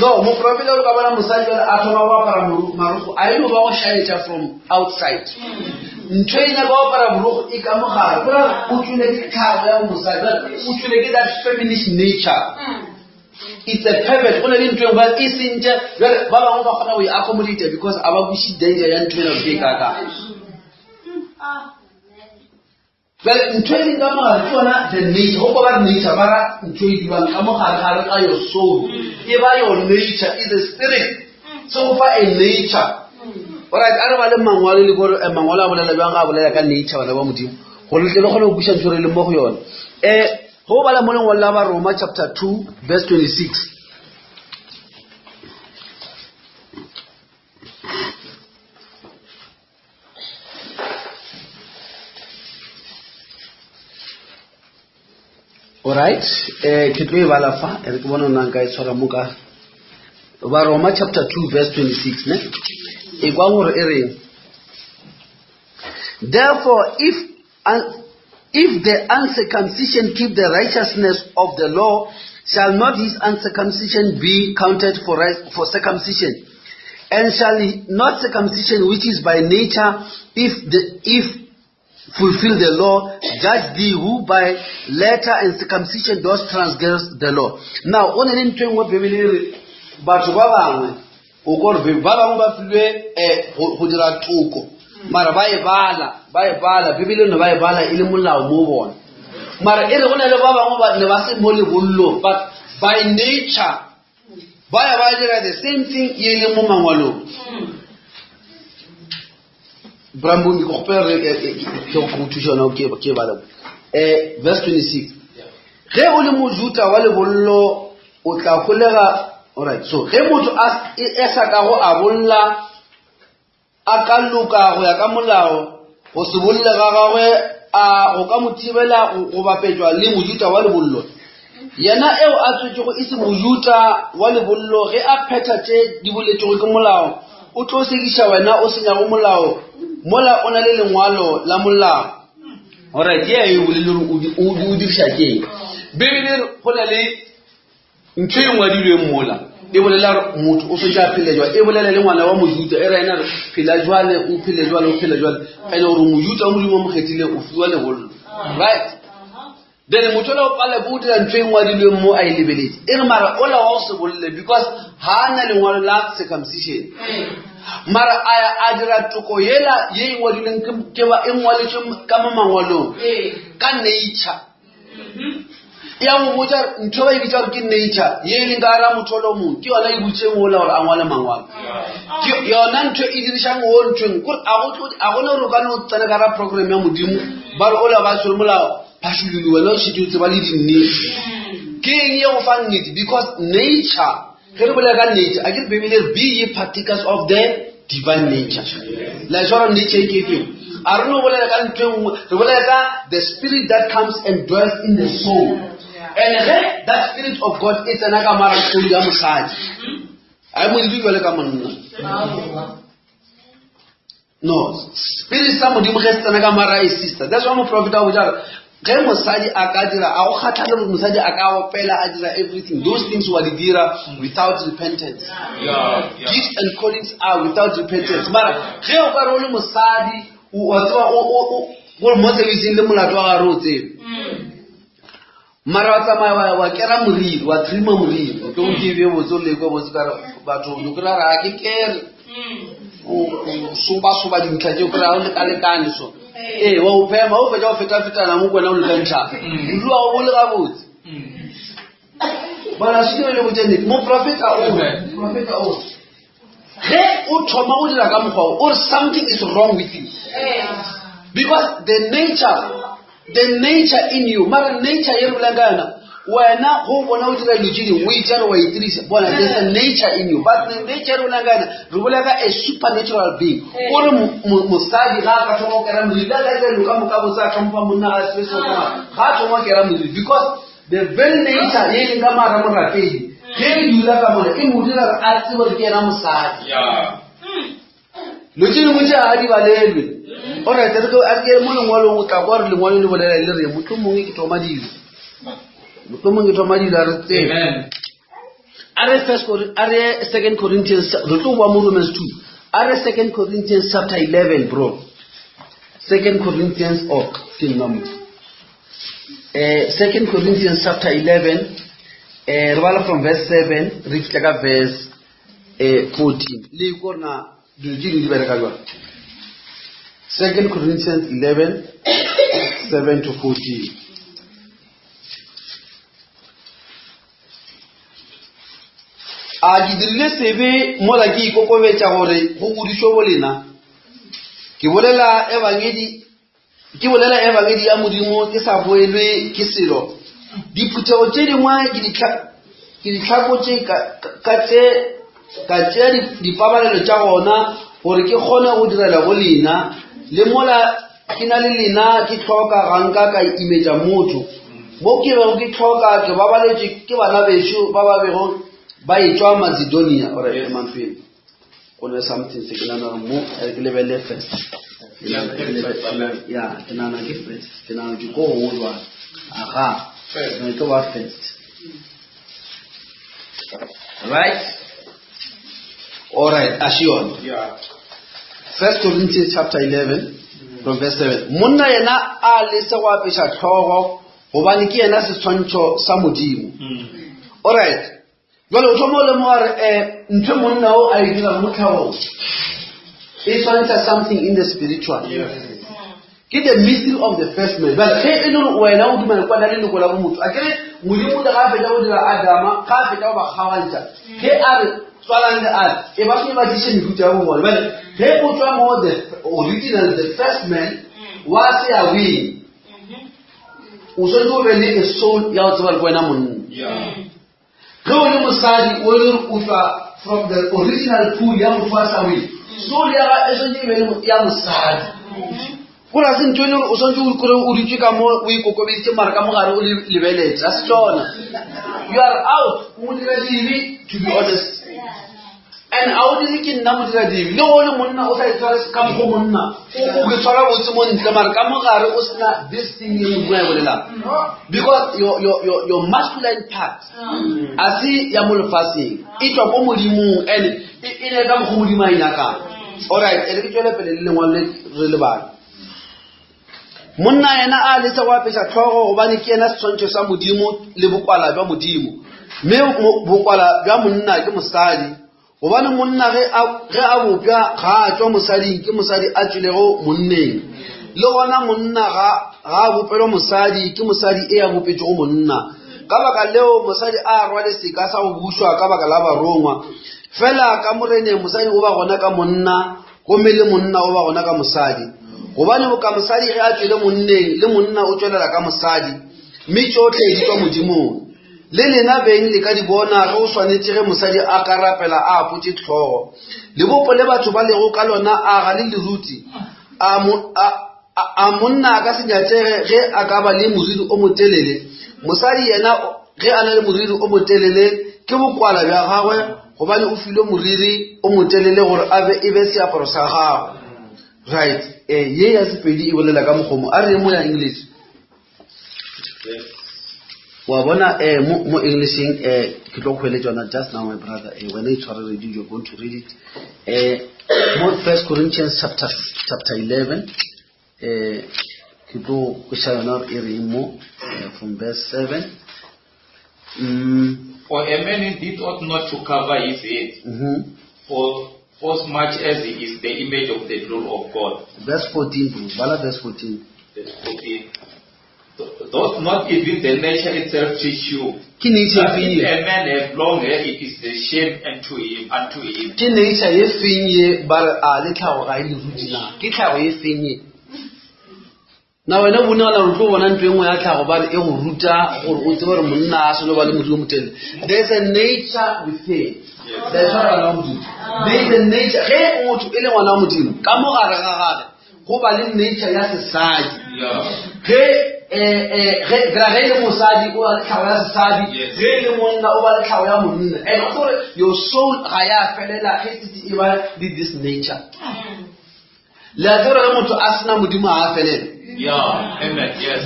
No, moprofeta o ka bona mosadi jwale a thoma go apara marokgo a e no ba go šaetša from outside. Ntho e nyaka go apara borokgo e ka mogare. Go ra o tswile ke tlhago ya mosadi, o tswile ke that feminist nature. It's a pervert. Go na le ntho e nngwe e sentše jwale ba bangwe ba kgona go e accommodate because a ba kweše danger ya ntho ena ke e kakang. Bjale ntho e leng ka mogare ke yona the nature go kwa ba re nature ba ra ntho e dulang ka mogare gare ka your soul e ba your nature is a spirit se go fa a nature alright a re ba le mangwalo le gore eh, mangwalo a bolela bjang ga a bolela ka nature bana ba modimo gore le tle le kgone go kweša ntho re leng mo go yone um go bala mo lengwalo la baroma chapter 2 verse 26 Alright, eh ke tlo e bala fa, e re ke bona nna nka e tshwara mo ka Baroma chapter 2 verse 26 ne. E kwa gore e reng? Therefore if if the uncircumcision keep the righteousness of the law, shall not his uncircumcision be counted for, for circumcision? And shall not circumcision which is by nature, if the if fulfill the law, judge thee who by letter and circumcision does transgress the law. Now, o ne le ntho e nngwe Bibele e re batho ba bangwe o ko re ba bangwe ba filwe um go dira toko mara ba e bala ba e bala bibele ne ba e bala e le molao mo bona mara e re go na le ba bangwe ba ne ba se mo lebollong but by nature ba ya ba dira the same thing e leng mo mangwalong brambong ke kgopela re ke go thuša yona ke bala um verse 26 ge o le mojuta wa lebollo o tla holega alright so ge motho a e sa kago a bolla a ka loka go ya ka molao go se bolle ga gagwe a go ka mo thibela go bapetšwa le mojuta wa lebollo yena eo a tswetšego e se mojuta wa lebollo ge a phetha tše di boletšego ke molao o tlo sekiša wena o senyago molao mola o na le lengwalo la molao alright ye e bolele gore o diriša ke eng bibele go na le ntho e ngwadilweng mola e bolela gore motho o setse a phele jwale e bolela le ngwana wa mojuta e re ena re phela jwale o phele jwale o phele jwale ene gore mojuta o modimo o mo kgethile o fiwa lebollo right then motho ola o pala ke o dira ntho e ngwadilweng mo a e lebeletse e re mara ola wa o se bolele because ga a na lengwalo la circumcision mara a ya a dira toko yela ye e ngwadilweng ke ba e ngwaletswe ka mo mangwalong ka nature ya go botsa ntho ba e bitsa gore ke nature ye e leng ka gara motho o le mongwe ke yona e butseng ola gore a ngwale mangwalo ke yona ntho e dirišang o nthweng kore a gone gore o ka no tsena ka gara program ya modimo ba re ola ba tshwere molao phašolole wena o šetse o tseba le dinnete ke eng ye go fa nnete because nature ge re bolela ka nature a ke re bebele re be ye partakers of the divine nature la jwalo nature e ke efeng a re no bolela ka ntho e nngwe re bolela ka the spirit that comes and dwells in the soul and ge that spirit of god e tsena ka mara soul ya mosadi a e mo dire jwale ka monna no spirit sa modimo ge se tsena ka mara e sister that's why moprofeta a botsa gore ge mosadi a ka dira a go kgatlhale gore mosadi a ka opela a dira everything those things wa di dira without repentance gifts and callings are without repentance mara ge o ka re o le mosadi wa tseba Gore mo serviceng le molato wa gare o tsebe. Mara wa tsamaya wa wa kera moriri, wa trimma moriri. O tlo o ke be botse o lekwe botse ka re batho o kry-a re ga ke kere. O soba-soba dintlha tse o kry-a o lekalekane so. Ee, wa o phema, o fetsa o feta-fetana mo kwena o lekantšha. Moriri wa gago o le gabotse. Bona se ke le botse nnete. Moprofeta o, moprofeta o. Ge o thoma go dira ka mokgwa o, o re something is wrong with you. Because the nature, the nature in you, mara nature ye re bolelang ka yona, wena go bona o dira dilo tše dingwe o itšere wa itirisa bona there's a nature in you but the nature re bolelang ka yona re bolela ka a supernatural being o re mosadi ga a ka thoma go kera moriri le a ka dira dilo ka moka botse a tlhompha monna ga a se se ga a thoma go kera moriri because The very nature ye e leng ka mara morapedi ge e dula ka mona e mo dira gore a tsebe gore ke yena mosadi. Lo tše dingwe tše ga di balelwe. Alright, re ke a ke mo lengwalong o tla kwa gore lengwalo le bolela le re mohlomongwe ke thoma dilo. Mohlomongwe ke thoma dilo a re tsebe. A re first a re second Corinthians re tlo boa mo Romans 2. A re second Corinthians chapter 11 bro. Second Corinthians oh ke nna mo. Eh, Second Corinthians chapter 11, eh, re bala from verse 7, re fitlha ka verse eh, 14. Le ko na dilo tse di bereka jwang? Second Corinthians 11, 7 to 14. A ke dirile sebe mola ke ikokobetša gore go godišwe bolena? Ke bolela ebangedi Ke bolela Ebangedi ya Modimo ke sa boelwe ke selo. Diphuthego tše dingwe ke di ke di hlakotše ka ka tše ka tšea dipabalelo tša gona gore ke kgone go direla go lena. Le mola ke na le lena ke hloka ga nka ka imetša motho. Mo ke bego ke hloka ke babaletšwe ke bana bešo ba ba bego ba etšwa Matsedonia. Ore emang pele. Go ne something se ke nana mo eh, ke lebelele first. Ya, ke nana ke first. Ke nana ke go gongwe jwale. Aha. Ne ke ba first. Right? All right, Ashion. Yeah. First Corinthians chapter 11 from verse 7. Monna yena a lese go apeša hlogo gobane ke yena setshwantšho sa Modimo. All right. Jwale o thoma o lemoga gore um ntho e monna o a e dirang mo tlhagong e tshwantsha something in the spiritual. Ke the mystery of the first man. Jwale ge e le gore wena o dumela kwana le leloko la bomotho, a kere Modimo le ga a fetša go dira Adama, ga a fetša go ba kgaogantšha, ge a re tswalang le a e ba sone ba tliše mehuta ya bobone. Jwale ge o tswa mo the original, the first man, wa se ya weng, o swanetše o be le a soul ya go tseba gore ke wena monna. Ge o le mosadi o le o tšwa from the original pool ya motho wa sa wele, soul ya ga e swanetše e be le ya mosadi. Go ra se ntho e le gore o swanetše o kry o dutše ka mo o ikokobeditše mara ka mogare o le lebeletse. Ga se tšona. You are out. O modiradibe to be honest. And a o dire ke nna modiradibe. Le go le monna o sa itshware ka mokgo monna. O ke tshwara botse mo ntle mara ka mogare o sena this thing ye Modimo a e bolelang. Because your, your, your masculine part a se ya mo lefaseng e tšwa ko Modimong and e e le ka mokgo Modimo a e nyakang. Alright, e re ke tšwele pele le lengwalo le re le bale. Monna yena a lesa go apeša hlogo gobane ke yena seswantšho sa Modimo le bokwala bja Modimo. Mme bokwala bja monna ke mosadi. Gobane monna ge a, ge a bopša ga a tšwa mosading, ke mosadi a tšwelego monneng. Le gona monna ga, ga a bopelwa mosadi, ke mosadi e a bopetšego monna. Ka baka leo mosadi a rwale seka sa go bušwa ka baka la barongwa. Fela ka Moreneng mosadi o ba gona ka monna, gomme le monna o ba gona ka mosadi. Gobane boka mosadi ge a tšwele monneng, le monna o tšwelela ka mosadi, mme tšohle di tšwa Modimong. Le lena beng le ka di bona ge o swanetše ge mosadi a ka rapela a apotše hlogo. Lebopo le batho ba lego ka lona a ga le le rute? A, mo, a, a, a monna a ka se nyatšege ge a ka ba le moriri o motelele? Mosadi yena ge a na le moriri o motelele ke bokwala bja gagwe, gobane o filwe moriri o motelele gore a be e be seaparo sa gagwe. Right. Eh, ye ya Sepedi e bolela ka mokgomo. A re mo ya English. Wa bona eh, mo, mo Englisheng eh, ke tlo go hweletša yona just now my brother. Eh, wena itshware ready, you're going to read it. Eh, mo First Corinthians chapter, chapter 11 eh, Ke tlo kweša yona gore e reng mo from verse 7. Mm. For a man indeed ought not to cover his head, for for as much as he is the image of the glory of God. Verse 14, bro. Bala verse 14. Verse 14. Doth not even the nature itself teach you Ke nature that e feng if ye? a man have long hair, it is a shame unto him. Unto him. Ke nature ye feng ye ba re a le tlhago ga e le rute na? Ke tlhago ye feng ye? Na wena o nagana gore o tlo bona ntho e nngwe ya tlhago ba re e go ruta gore o tsebe gore monna a swanelo ba le moriri o motelele? There's a nature within. That's what bana ba Modimo. There is a nature. Ge motho e le ngwana wa Modimo, ka mo gare ga gage go ba le nature ya sesadi. Ge ge ge e le mosadi o ba le tlhago ya sesadi, ge e le monna o ba le tlhago ya monna. And gore your soul ga ya felela ge setse e ba le this nature. Le a tseba ge motho a sena Modimo ga a felela.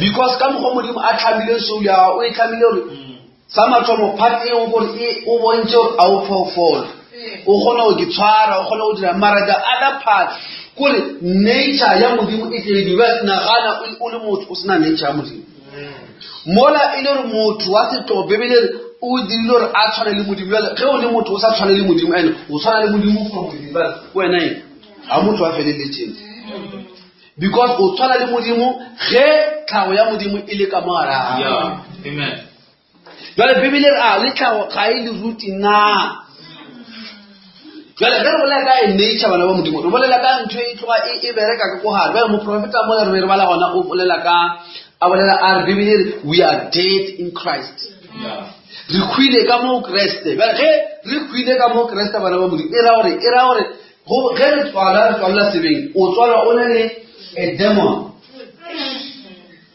Because ka mokgwa Modimo a tlhamile soul ya gago, o e tlhamile gore sa mathomo part e nngwe gore e o bontšhe gore a o phoofolo. O kgona go ke tshwara, o kgona go dira mara the other part kore nature ya Modimo e tle e dira nagana o le motho o sena nature ya Modimo. Mola e le gore motho wa setlogo Bibele re o dirile gore a tshwane le Modimo. Jwale ge o le motho o sa tshwane le Modimo and o tshwana le Modimo from within, jwale wena eng? Ga motho a feleletseng. Because o tshwana le Modimo ge tlhago ya Modimo e le ka mo gare ga gago. Yeah. Amen. Jwale Bibele re a le tlhago ga e le rute na? Jwale ge re bolela ka nature bana ba Modimo, re bolela ka ntho e tloga e bereka ka ko gare. Jwale moprofeta mola re be re bala gona o bolela ka a bolela a re Bibele re we are dead in Christ. Yeah. Re hwile ka mo Kreste. Jwale ge re hwile ka mo Kreste bana ba Modimo, e ra gore e ra gore ge re tswalwa re tswalelwa sebeng, o tswalwa o na le a demon.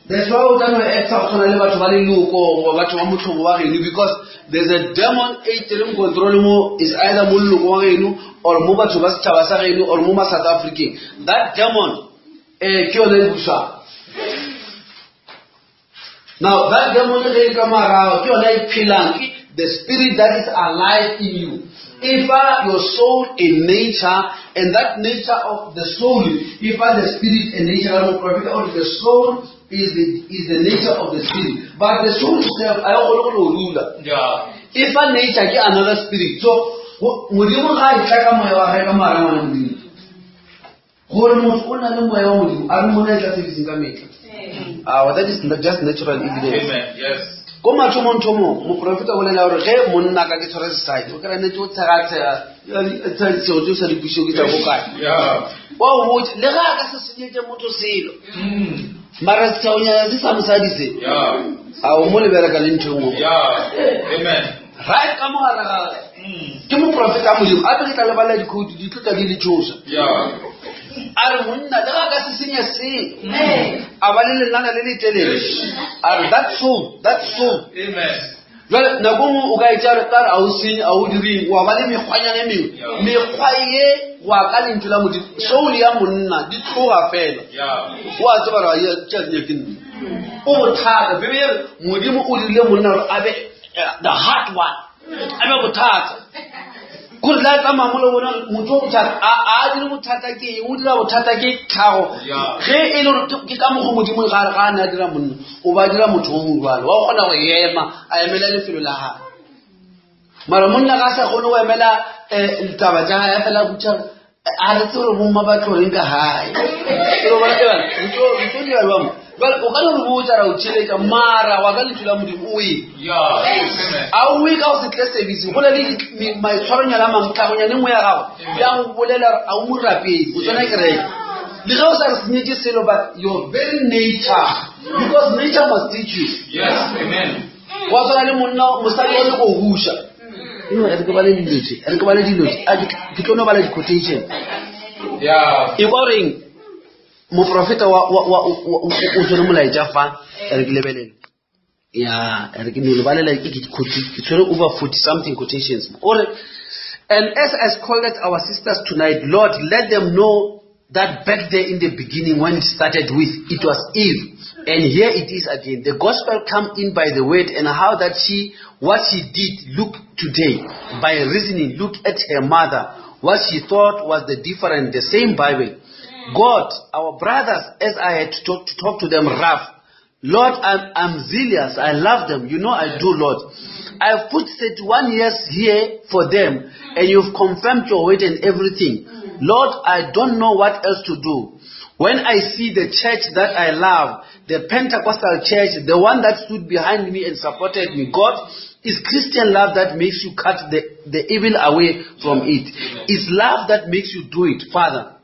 That's why o tla no acta go tshwana le batho ba leloko goba batho ba motlhobo wa geno because there's a demon e itereng control mo is either mo leloko wa geno or mo batho ba setšhaba sa geno or mo ma South African. That demon ke yone e busang. Now that demon ge e ka marago ke yone e phelang, ke the spirit that is alive in you. If your soul in nature, and that nature of the soul, if the spirit and nature, or the soul is the nature of the spirit. But the soul itself, I don't know what Yeah. If a nature ke another spirit, so Modimo ga e tla ka moya wa gagwe ka mogare ngwana Modimo. Gore motho o na le moya wa Modimo, a re monna e tla servicing ka metlha. Ah, that is just natural evidence. Amen. Yes. Ko mathomong thomong, moprofeta o bolela gore ge monna ka ke tshwere sesadi, o kry-a nete o tshega-tshega, tshego tse o sa di pušo ke tsa ko kae. Yeah. Wa o botša, le ge a ka se senyetše motho selo, mara setshegonyana se sa mosadi se, Yeah. a o mo le bereka le ntho e nngwe. Yeah. Amen. Right ka mo gare ga gagwe. Ke moprofeta wa Modimo, a pele tla lebala dikhoutu di tlotla di le tšoša. Yeah. A re monna le ga ka se senya selo, a ba le lenana le le telele. A re that soul, that soul. Amen. Jwale nako nngwe o ka e tšea ka re a o senye, a o direng, wa ba le mekgwanyana e mengwe. Yeah. Mekgwa ye go ya ka lentšu la Modimo, soul ya monna di tloga fela. Yeah. O a tseba gore a tša di nyake nna. O bothata. Bibele e re Modimo o dirile monna gore a be the hard one. A be bothata. Gore la tsamaya mo le bona motho o bothata, a dire bothata ke eng? O dira bothata ke tlhago. Yeah. Ge e le gore ke ka mokgwa Modimo ga re ga a ne a dira monna, o ba dira motho o mojwalo, wa kgona go ema, a emela lefelo la gagwe. Mara monna ga a sa kgone go emela ditaba tša gagwe, a fela a botša, a re tsebe gore bomma ba tlo reng ka gae. E re bona, e bana, re tlo dira jwang mo? Jwale, o ka no re botša ra o tšheletša, mara wa ka lentšu la Modimo o ye. Yeah. Amen. A o ye ka go se tle service, go na le maitshwaronyana a mangwe, tlhagonyana e nngwe ya gago, ya go bolela gore a o morapedi, o tsena kereke. Le ge o sa re senyetše selo, but your very nature, because nature must teach you. Yes, amen. Wa tshwana le monna, mosadi wa le go buša. Eno, re ke bale dilo tše, re ke bale dilo tše. A, ke tlo no bala di-quotation. Yeah. E kwa goreng moprofeta o tshwere molaetša fa, re ke lebelele. Ya, re ke no le balela ke ke tshwere over 40 something quotations. O re, and as I called our sisters tonight, Lord, let them know that back there in the beginning when it started with, it was Eve. And here it is again. The gospel come in by the word, and how that she, what she did, look today, by reasoning, look at her mother, what she thought was the different, the same Bible. God, our brothers, as I had to talk to, talk to them rough. Lord, I'm, I'm zealous. I love them. You know I do, Lord. I've put 31 years here for them, and you've confirmed your word and everything. Lord, I don't know what else to do. When I see the church that I love, the Pentecostal church, the one that stood behind me and supported me, God, it's Christian love that makes you cut the, the evil away from it. It's love that makes you do it, Father.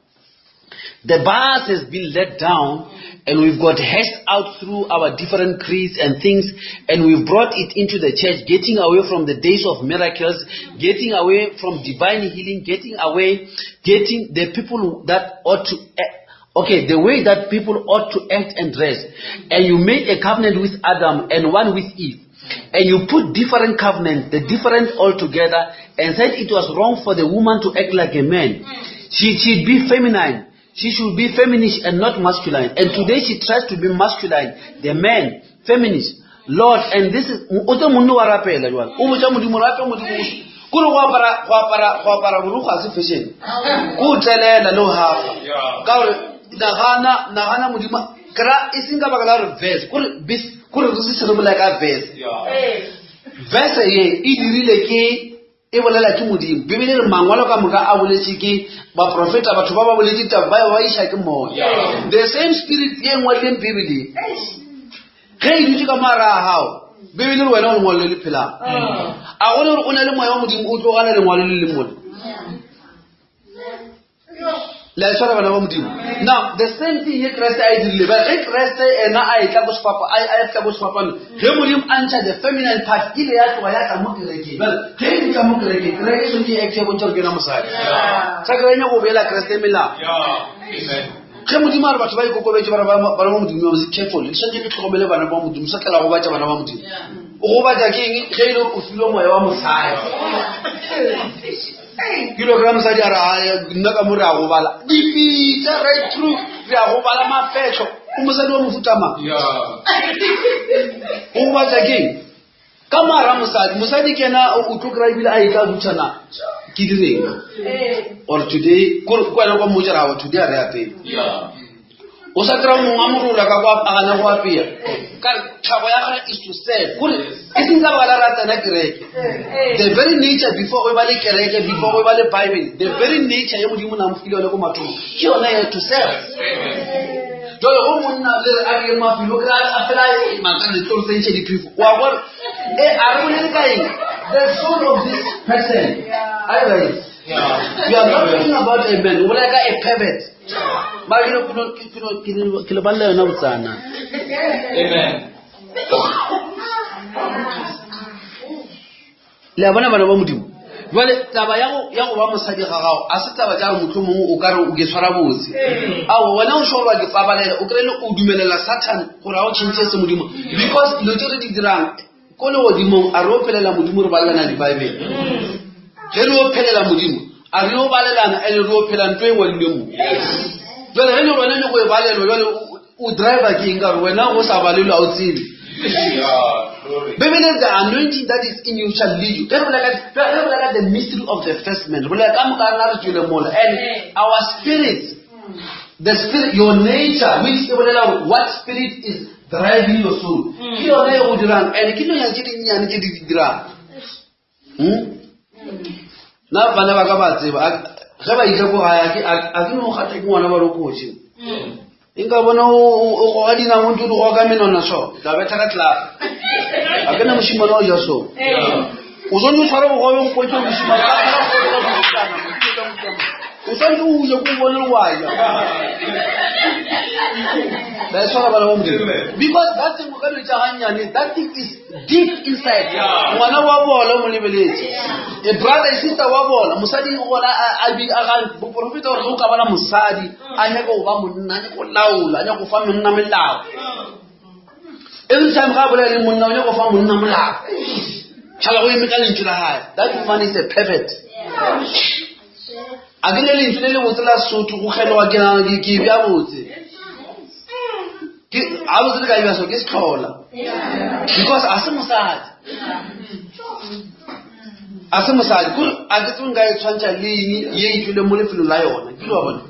The bars has been let down and we've got hashed out through our different creeds and things and we've brought it into the church, getting away from the days of miracles, getting away from divine healing, getting away, getting the people that ought to okay, the way that people ought to act and dress. And you made a covenant with Adam and one with Eve. And you put different covenants, the different all together, and said it was wrong for the woman to act like a man. She should be feminine. She should be feminist and not masculine. And today she tries to be masculine, the man, feminist. Lord, and this is o tse monna wa rapela jwale. O botsa Modimo rape Modimo. Kore go apara go apara go apara borukgo ga se fashion. Ko o tlelela le ho hafa. Ka gore nagana nagana Modimo kra e seng ka baka la gore verse kore bis kore re se re bolela ka verse. Verse ye e dirile ke e bolela ke modimo bibele re mangwalo ka moka a boletše ke baprofeta batho ba ba boletše taba ba ba iša ke moya the same spirit ye ngwadileng bibele ge e dutše ka moara a gago bibele re wena o lengwalo le le phelang a gone gore o na le moya wa modimo o tlogana lengwalo le le mole le a tshwara bana ba modimo now the same thing ye kreste a e dirile ba ge kreste ena a etla ko sefapa a a etla ko sefapano ge modimo a ntšha the feminine part ile ya tloga ya tla mo kerekeng bjale ge e tla mo kerekeng kereke e swanetše e acte ya bontšha gore ke yona mosadi sa kereke nyako beela kreste melao ge modimo a re batho ba ikokobetse bana ba ba modimo ba careful le swanetše le tlhokomele bana ba modimo sa tlela gobatša bana ba modimo o gobatša ke eng ge e le gore o filwe moya wa mosadi ke lo kry-a mosadi a re "Ai, nna ka mo re a gobala dipitsa right through re a gobala mafetlho o mosadi wa mofuta mang o gobatša ke eng ka moara mosadi mosadi ke ena o tlo kry-a ebile a e tla butšhana ke direng or today ko wena kwa mmotsa ra today a re apeye o sa kry-a mongwe a morola ka kwa a gana go apea ka tlhago ya gage is to serve kore e seng ka baka la ra tsena kereke the very nature before go e ba le kereke before go e ba le bible the very nature ye modimo na mo file yone ko mathomong ke yone ya to serve jale go monna le re a ke mafelo kry a fela mankane letlolo tse ntšhe diphefo wa gore e a re bolele ka eng the soul of this person are you right you are not talking about a man o bolela ka a pervert mara ke no- ke no- ke no- ke no- ke le balela yona botsana Amen. Le a bona bana ba Modimo? Jwale taba ya go ya go ba mosadi ga gago a se taba tša gore motlho mongwe o ka re o ke tshwara botse. Ao wena o šorwa ke pabalelo o kry-e o dumelela Satan gore a o tšhentšhe se Modimo because dilo tse re di dirang ko legodimong a re o phelela Modimo re balelana dibaebele. Ge re o phelela Modimo a re o balelana and re o phela ntho e ngwadilweng mo. Jwale ge le wena nyako e balelwa jwale o driver ke eng ka gore wena go sa balelwe a o tsebe bibele the anointing that is in you shall lead you ge re bolela ka the mystery of the first man re bolela ka moka rena re tswele mola and our spirits the spirit your nature which e bolela gore what spirit is driving your soul ke yone e go dirang and ke nonyane tse dinnyane tse di di dirang Hmm? nna bana ba ka ba tseba ge ba ile ko gae a ke no gata ke ngwana ba re kotsi nka bona o goga dinao ntse o di goga ka menwana so tla betha ka tlelapa a ke na mošimane o ja so o swanetse o tshware bogobe o mpotse mošimane o swanetse o je ko o bone le wa ja ba e tshwara bana ba modimo because that thing o ka dilo tša gannyane that thing is deep inside ngwana wa bola o mo lebeletse a brother a sister wa bola mosadi gona a ga boporofeta gore ge o ka bona mosadi a nyaka go ba monna a nyaka go laola a nyaka go fa monna melao every time ga a bolela le monna o nyaka go fa monna molao tlhala go eme ka lentšu la gae that woman is a pervert a ke ne lentšu le le botse la sotho go kgeloga ke nagana ke ke bja botse ke a botse le ka bja so ke setlhola because a se mosadi a se mosadi kore a ke tsebe nka e tshwantšha le eng ye e tswile mo lefelong la yona ke lo wa bona.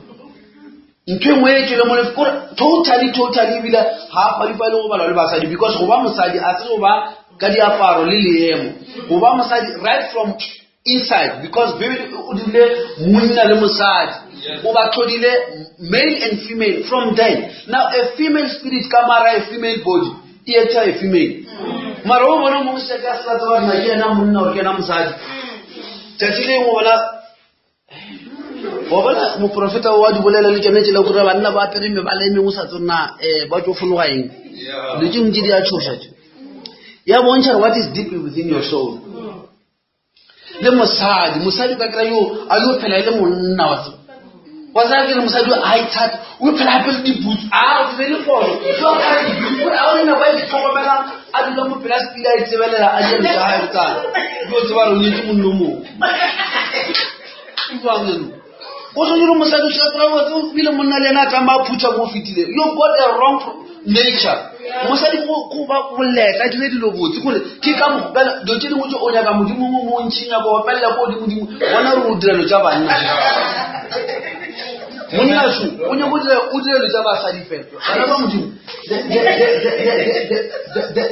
Ntho e nngwe e tšwele mo kore totally totally ebile ga a qualify le go balwa le basadi because go ba mosadi a se go ba ka diaparo le leemo. Go ba mosadi right from inside because Bible o dirile monna le mosadi. O ba tlhodile male and female from then. Now a female spirit ka mara a female body e etsa a female. Mara o bona mongwe se ka se tseba na ke yena monna or ke yena mosadi. Tšatši le lengwe bona wa bona moprofeta wa di bolela le tšone tsela kore banna ba apere mebala e mengwe o sa tsebe na um ba tlo fologa eng dilo tše dingwe tše di a tshoša tše ya bontšha gore what is deep within your soul le mosadi mosadi ka kry yo a yo phela e le monna wa tseba wa tsaya ke re mosadi a ithate o phela gape le dibutsu a o tsebe le pono gore a o le nako a itlhokomelang a dula mo pela sepila a itsebelela a dilo tsa gae botsana o tseba re o nyetse monno mongwe o tshwanetse gore mosadi o se kry o bile monna le ena a tsamaya a phutha mo o fetile you got a wrong nature mosadi go ba boleta dire dilo botse gore ke ka mokgopela dilo tse dingwe tse o nyaka modimo mo montšhi nyaka opelela ko godimodimo bona gore o dira dilo tsa banna monna so o nyako o dira dilo tsa basadi fela bana ba modimo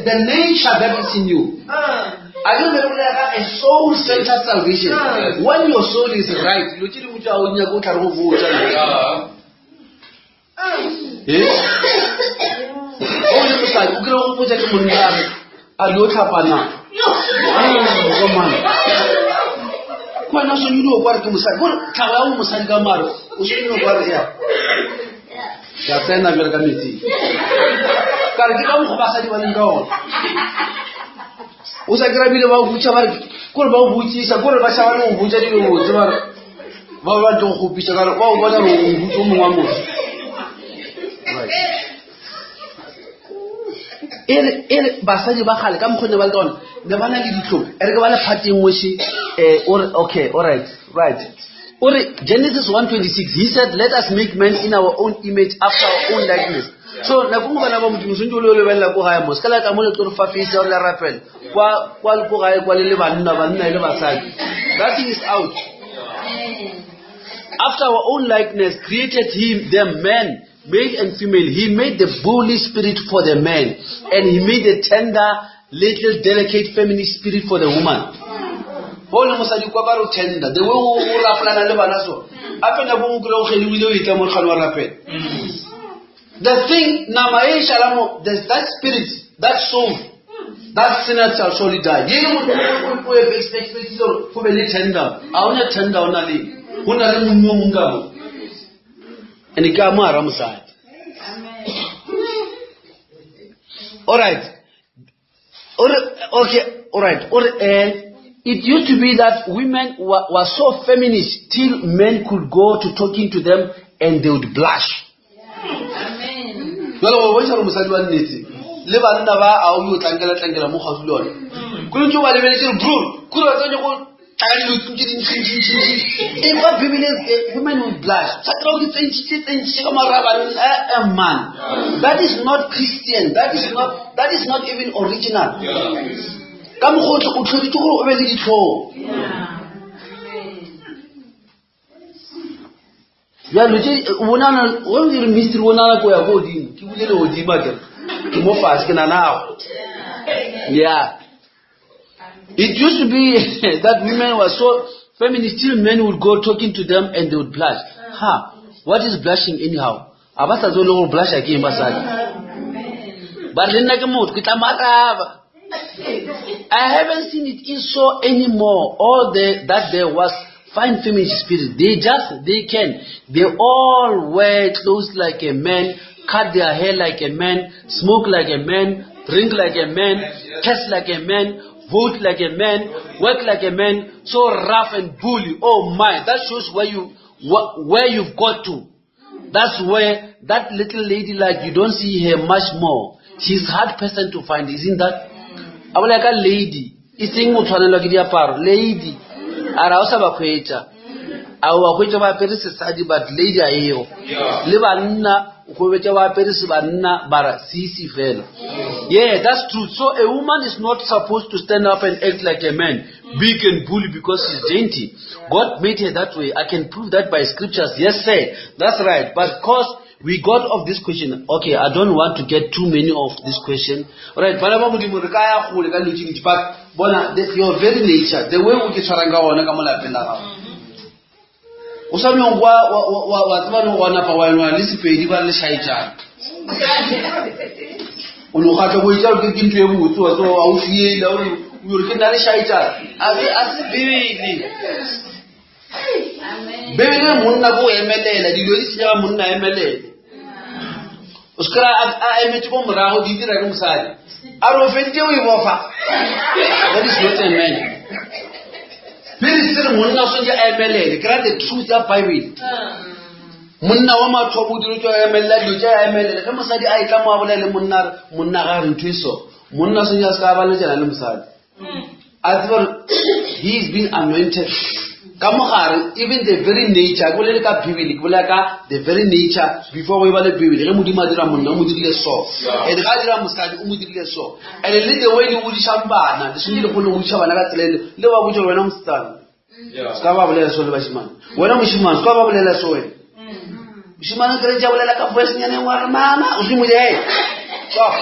the nature that is in you a ke re bolela ka a soul centered salvation when your soul is right dilo tse dingwe tse a o nyaka o tla re go botsa e o le mosadi o kry go botsa ke monna a re a re yo tlhapana komana ko wena o swanile o kware ke mosadi kore tlhago ya go mosadi ka mare o swanile o kware ya ya tsena bjale ka metsing ka re ke ka mokgwa basadi ba leng ka ona o sa kry bile ba o botša ba re kore ba o botsisa kore ba šaba le go botša dilo botse ba re ba ba tlo go kgopisa ka re ba o bona gore o mobutso o mongwe wa motho e re e re basadi ba gale ka mokgwa ne ba le ka ona ne ba na le ditlhong e re ke ba le phate nngwe še um ore okay all right right o re genesis 1:26 he said let us make man in our own image after our own likeness so nako nngwe bana ba modimo sentse o le o lebelela ko gae mos ka la tla mo le tlo re fa face ya gore le rapela kwa kwa ko gae kwa le le banna banna e le basadi that thing is out after our own likeness created him them man male and female he made the bully spirit for the man and he made the tender little delicate feminine spirit for the woman go le mosadi kwa ka re tender the way o rapelana le bana so ape nako nngwe kry o kgediwile o etla mo wa rapela the thing nama e šala mo there's that spirit that soul that sinner shall surely die ye motho o expect gore go be le tender a o ne tender o na le go na le monnye o mongwe ka mo and ke a mo ara mosadi all right Or, okay, all right. Or, uh, it used to be that women were, were so feminist till men could go to talking to them and they would blush. jalo go bontšha gore mosadi wa nnete le banna ba a o yo tlankela tlankela mo gaufi le one kore ntse o ba lebeletse re bro kore ba tsenya go tlaka dilo tse dintšintšintšintši e kwa bibele women will blush sa kry o di tsentšitše tsentšitše ka mara banna eh, eh, man that is not christian that is not that is not even original ka mokgotlho o tlhoditse gore o be le ditlhogo bjalo tše bonana go dire mystery bonana ko ya ko godimo ke bule le godimo a kere ke mo fase ke nanago yeah It used to be that women were so feminist, till men would go talking to them and they would blush. Ha, what is blushing anyhow? A ba sa tsebe le gore blusha ke eng basadi. Ba re le nna ke motho, ke tla mo araba. I haven't seen it in so anymore. All the, that there was fine feminist spirit. They just, they can. They all wear clothes like a man, cut their hair like a man, smoke like a man, drink like a man, curse like a man, vote like a man, work like a man, so rough and bully. Oh my, that shows where you where you've got to. That's where that little lady like you don't see her much more. She's hard person to find, isn't that? A bolela ka lady, e seng o tshwanelwa ke diaparo, lady. A re ha o sa ba hwetša. A wa hwetša ba apere sesadi but lady a ego. Le banna o hwetša ba apere sebanna bara sisi fela. Yeah, that's true. So a woman is not supposed to stand up and act like a man, big and bully because she's dainty. God made her that way. I can prove that by scriptures. Yes, sir. That's right. But because we got off this question, okay, I don't want to get too many of this question. All right, bana ba modimo re ka ya gole ka dilo tše dintši, but bona the, your very nature, the way o ke tshwarang ka gona ka mo lapeng la gago. O sa nyong wa wa wa wa tseba le go napa wa enwa le Sepedi ba le shaetšana. O no gatla go itša ke ke ntho e botse wa tseba wa o fiela o re o re ke nna le shaetšana. A se a se Bibele. Bibele monna ko emelela dilo di senyega monna emelele. O se kry a emetse ko morago di dira ke mosadi. A re o feditse o e bofa. That is not a man. Bibele se re monna o swanetše a emelele. Ke ra the truth ya Bible. Monna wa mathomo o dilo tša emelela dilo tša emelele. Ge mosadi a etla mo a bolela le monna a re monna ga re ntho e so. Monna o swanetše a se ka ba letšana le mosadi. A tseba gore he is being anointed ka mogare even the very nature ke bolele ka bibele ke bolela ka the very nature before go e ba le bibele ge modimo a dira monna o mo dirile so and ga a dira mosadi o mo dirile so and le the way le godišang bana le swanetše le kgone go godiša bana ka tsela ele le ba botša gore wena mosetsana se ka ba bolela so le bashimane wena moshimane se ka ba bolela so wena moshimane kry tša bolela ka voice nyane wa re mama o se mo ee stop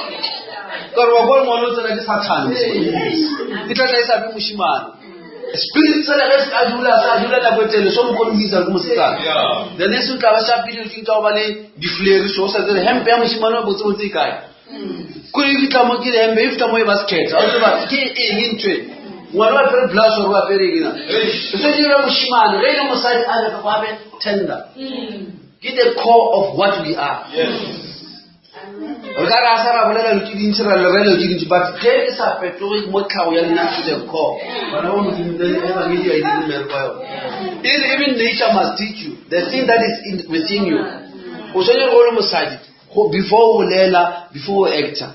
ka re wa kwa ngwana o tsena ke sathane e tla tla e sa be moshimane spirit sele ge se ka dula sa dula nako e telele so mo konfisa ke mosetsana then se o tla ba shapile ke tla ba le di-fleri so o sa tsere hempe ya moshimane wa botsebotse e kae kore e fitlha mo ke hempe e fitlha mo e ba sekhetha o tseba ke eng ntho e ngwana wa apere blouse gore o apere eng na e se dira moshimane ge e le mosadi a be go abe tender ke the core of what we are re ka re a sa ra bolela dilo tse dintsi ra le rela dilo tse dintsi but ge e sa fetoge mo tlhago ya lena to the core bana ba modimo le ebangedi a e dire mmereko wa yone e re even nature must teach you the thing that is in, within you o tshwanetse go le mosadi go before o bolela before o actor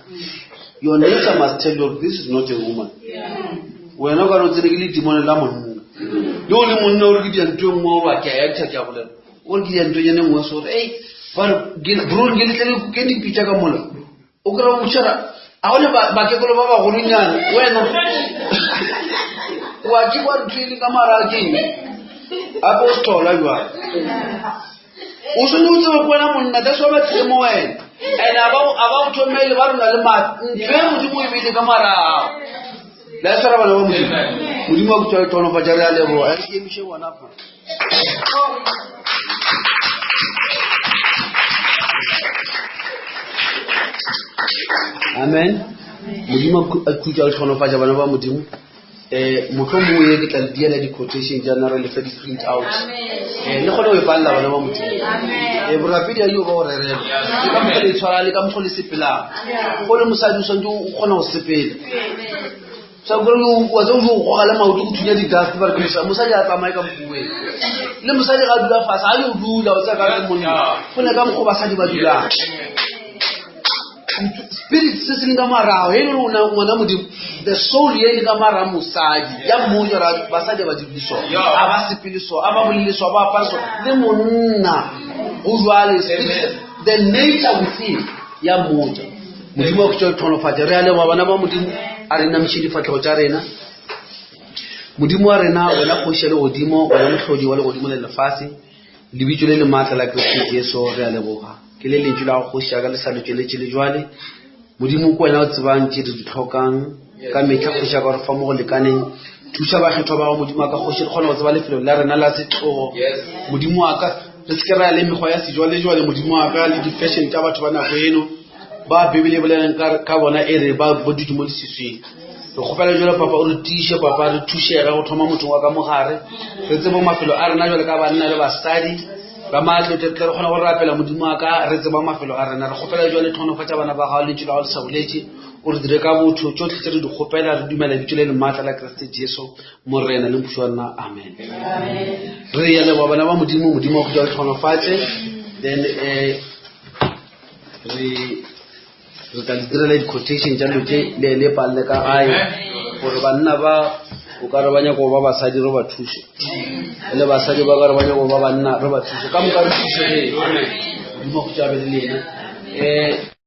your nature must tell you this is not a woman wena o ka re o tsene ke ledimone la monna le o le monna o re ke diantho e nngwe wa ke a actor ke a bolela o re ke diantho nyane nngwe so gore ei bare bro ke letle ke dipitša ka mola o kry o tshwara a go le bakekolo ba bagolonyane wena wa ke kwa ntho e le ka mara ke eng gape o sethola jwale o swanetse o tsebe ko wena monna that's why ba tlile mo wena and a ba o thomele ba rona le maatla ntho e modimo e beile ka marago la e tshwara bana ba modimo modimo wa kutswa le tlhonofatša re a leboga e ke emiše bona fa amen modimo a khutša le tlhonofatša bana ba modimo um motlho mongwe ye ke tla le diela di-quotation tša nna re lefe di-print out um le kgone go e palela bana ba modimo um borapedi a yo ba go rerela le ka mokgwa le tshwara le ka mokgwa le sepelang go le mosadi o swanetse o kgona go sepela sa gore wa tse o jo goga le maoto go thunya di-dust ba re ke mosadi mosadi a tsamaye ka mokoweng le mosadi ga a dula fase a yo dula o tsaya ka re monna go ne ka mokgwa basadi ba dulang spirit se se leng ka marago e le gore ngwana modimo the soul ye e leng ka mara mosadi ya mmoja ra basadi ba dire so a ba sepele so a ba bolele so a ba apare so le monna go jwale spirit the nature within ya mmoja modimo wa khutša tlhonofatša re a leboga bana ba modimo a re namiše difatlhego tša rena modimo wa rena wena kgoši ya legodimo wena mohlodi wa legodimo le lefase Lebitso le le maatla la Kriste Jesu, re a leboga. Ke le lentšu la go kgoši ya ka le sa le tšweletše le jwale. Modimo ke wena o tsebang tše re di hlokang ka mehla kgoši ya ka gore fa mo go lekaneng. Thuša bakgethwa ba gago Modimo wa ka kgoši re kgone go tseba lefelo la rena la setlogo. Modimo wa ka re se ke ra ya le mekgwa ya sejwalejwale Modimo wa ka le di-fashion tša batho ba nako eno ba Bibele e bolelang ka bona e re ba ba dutse mo leswiswing. Re kgopela jalo papa o re tiiše papa re thušege go thoma mothong wa ka mogare re tsebe mafelo a rena jalo ka banna le basadi ba maatlo tle re kgona go rapela modimo wa ka re tseba mafelo a rena re kgopela jalo tlhonofatša bana ba gago lentšu la gago le sa boletše o re dire ka botho tšotlhe tse re di kgopela re dumela lebitso le le maatla la Kriste Jesu morena le mpušo wa rena amen re ya leboga bana ba modimo modimo wa go le tlhonofatše then eh re re tla le direla di-quotation tša dilo tše le le palele ka gae gore banna ba. O ka re ba nyaka go ba basadi re ba thuše. Le basadi ba ka re ba nyaka go ba banna re ba thuše. Ka moka re thušegeng. Amen. Modimo a go tšabe le lena. Um.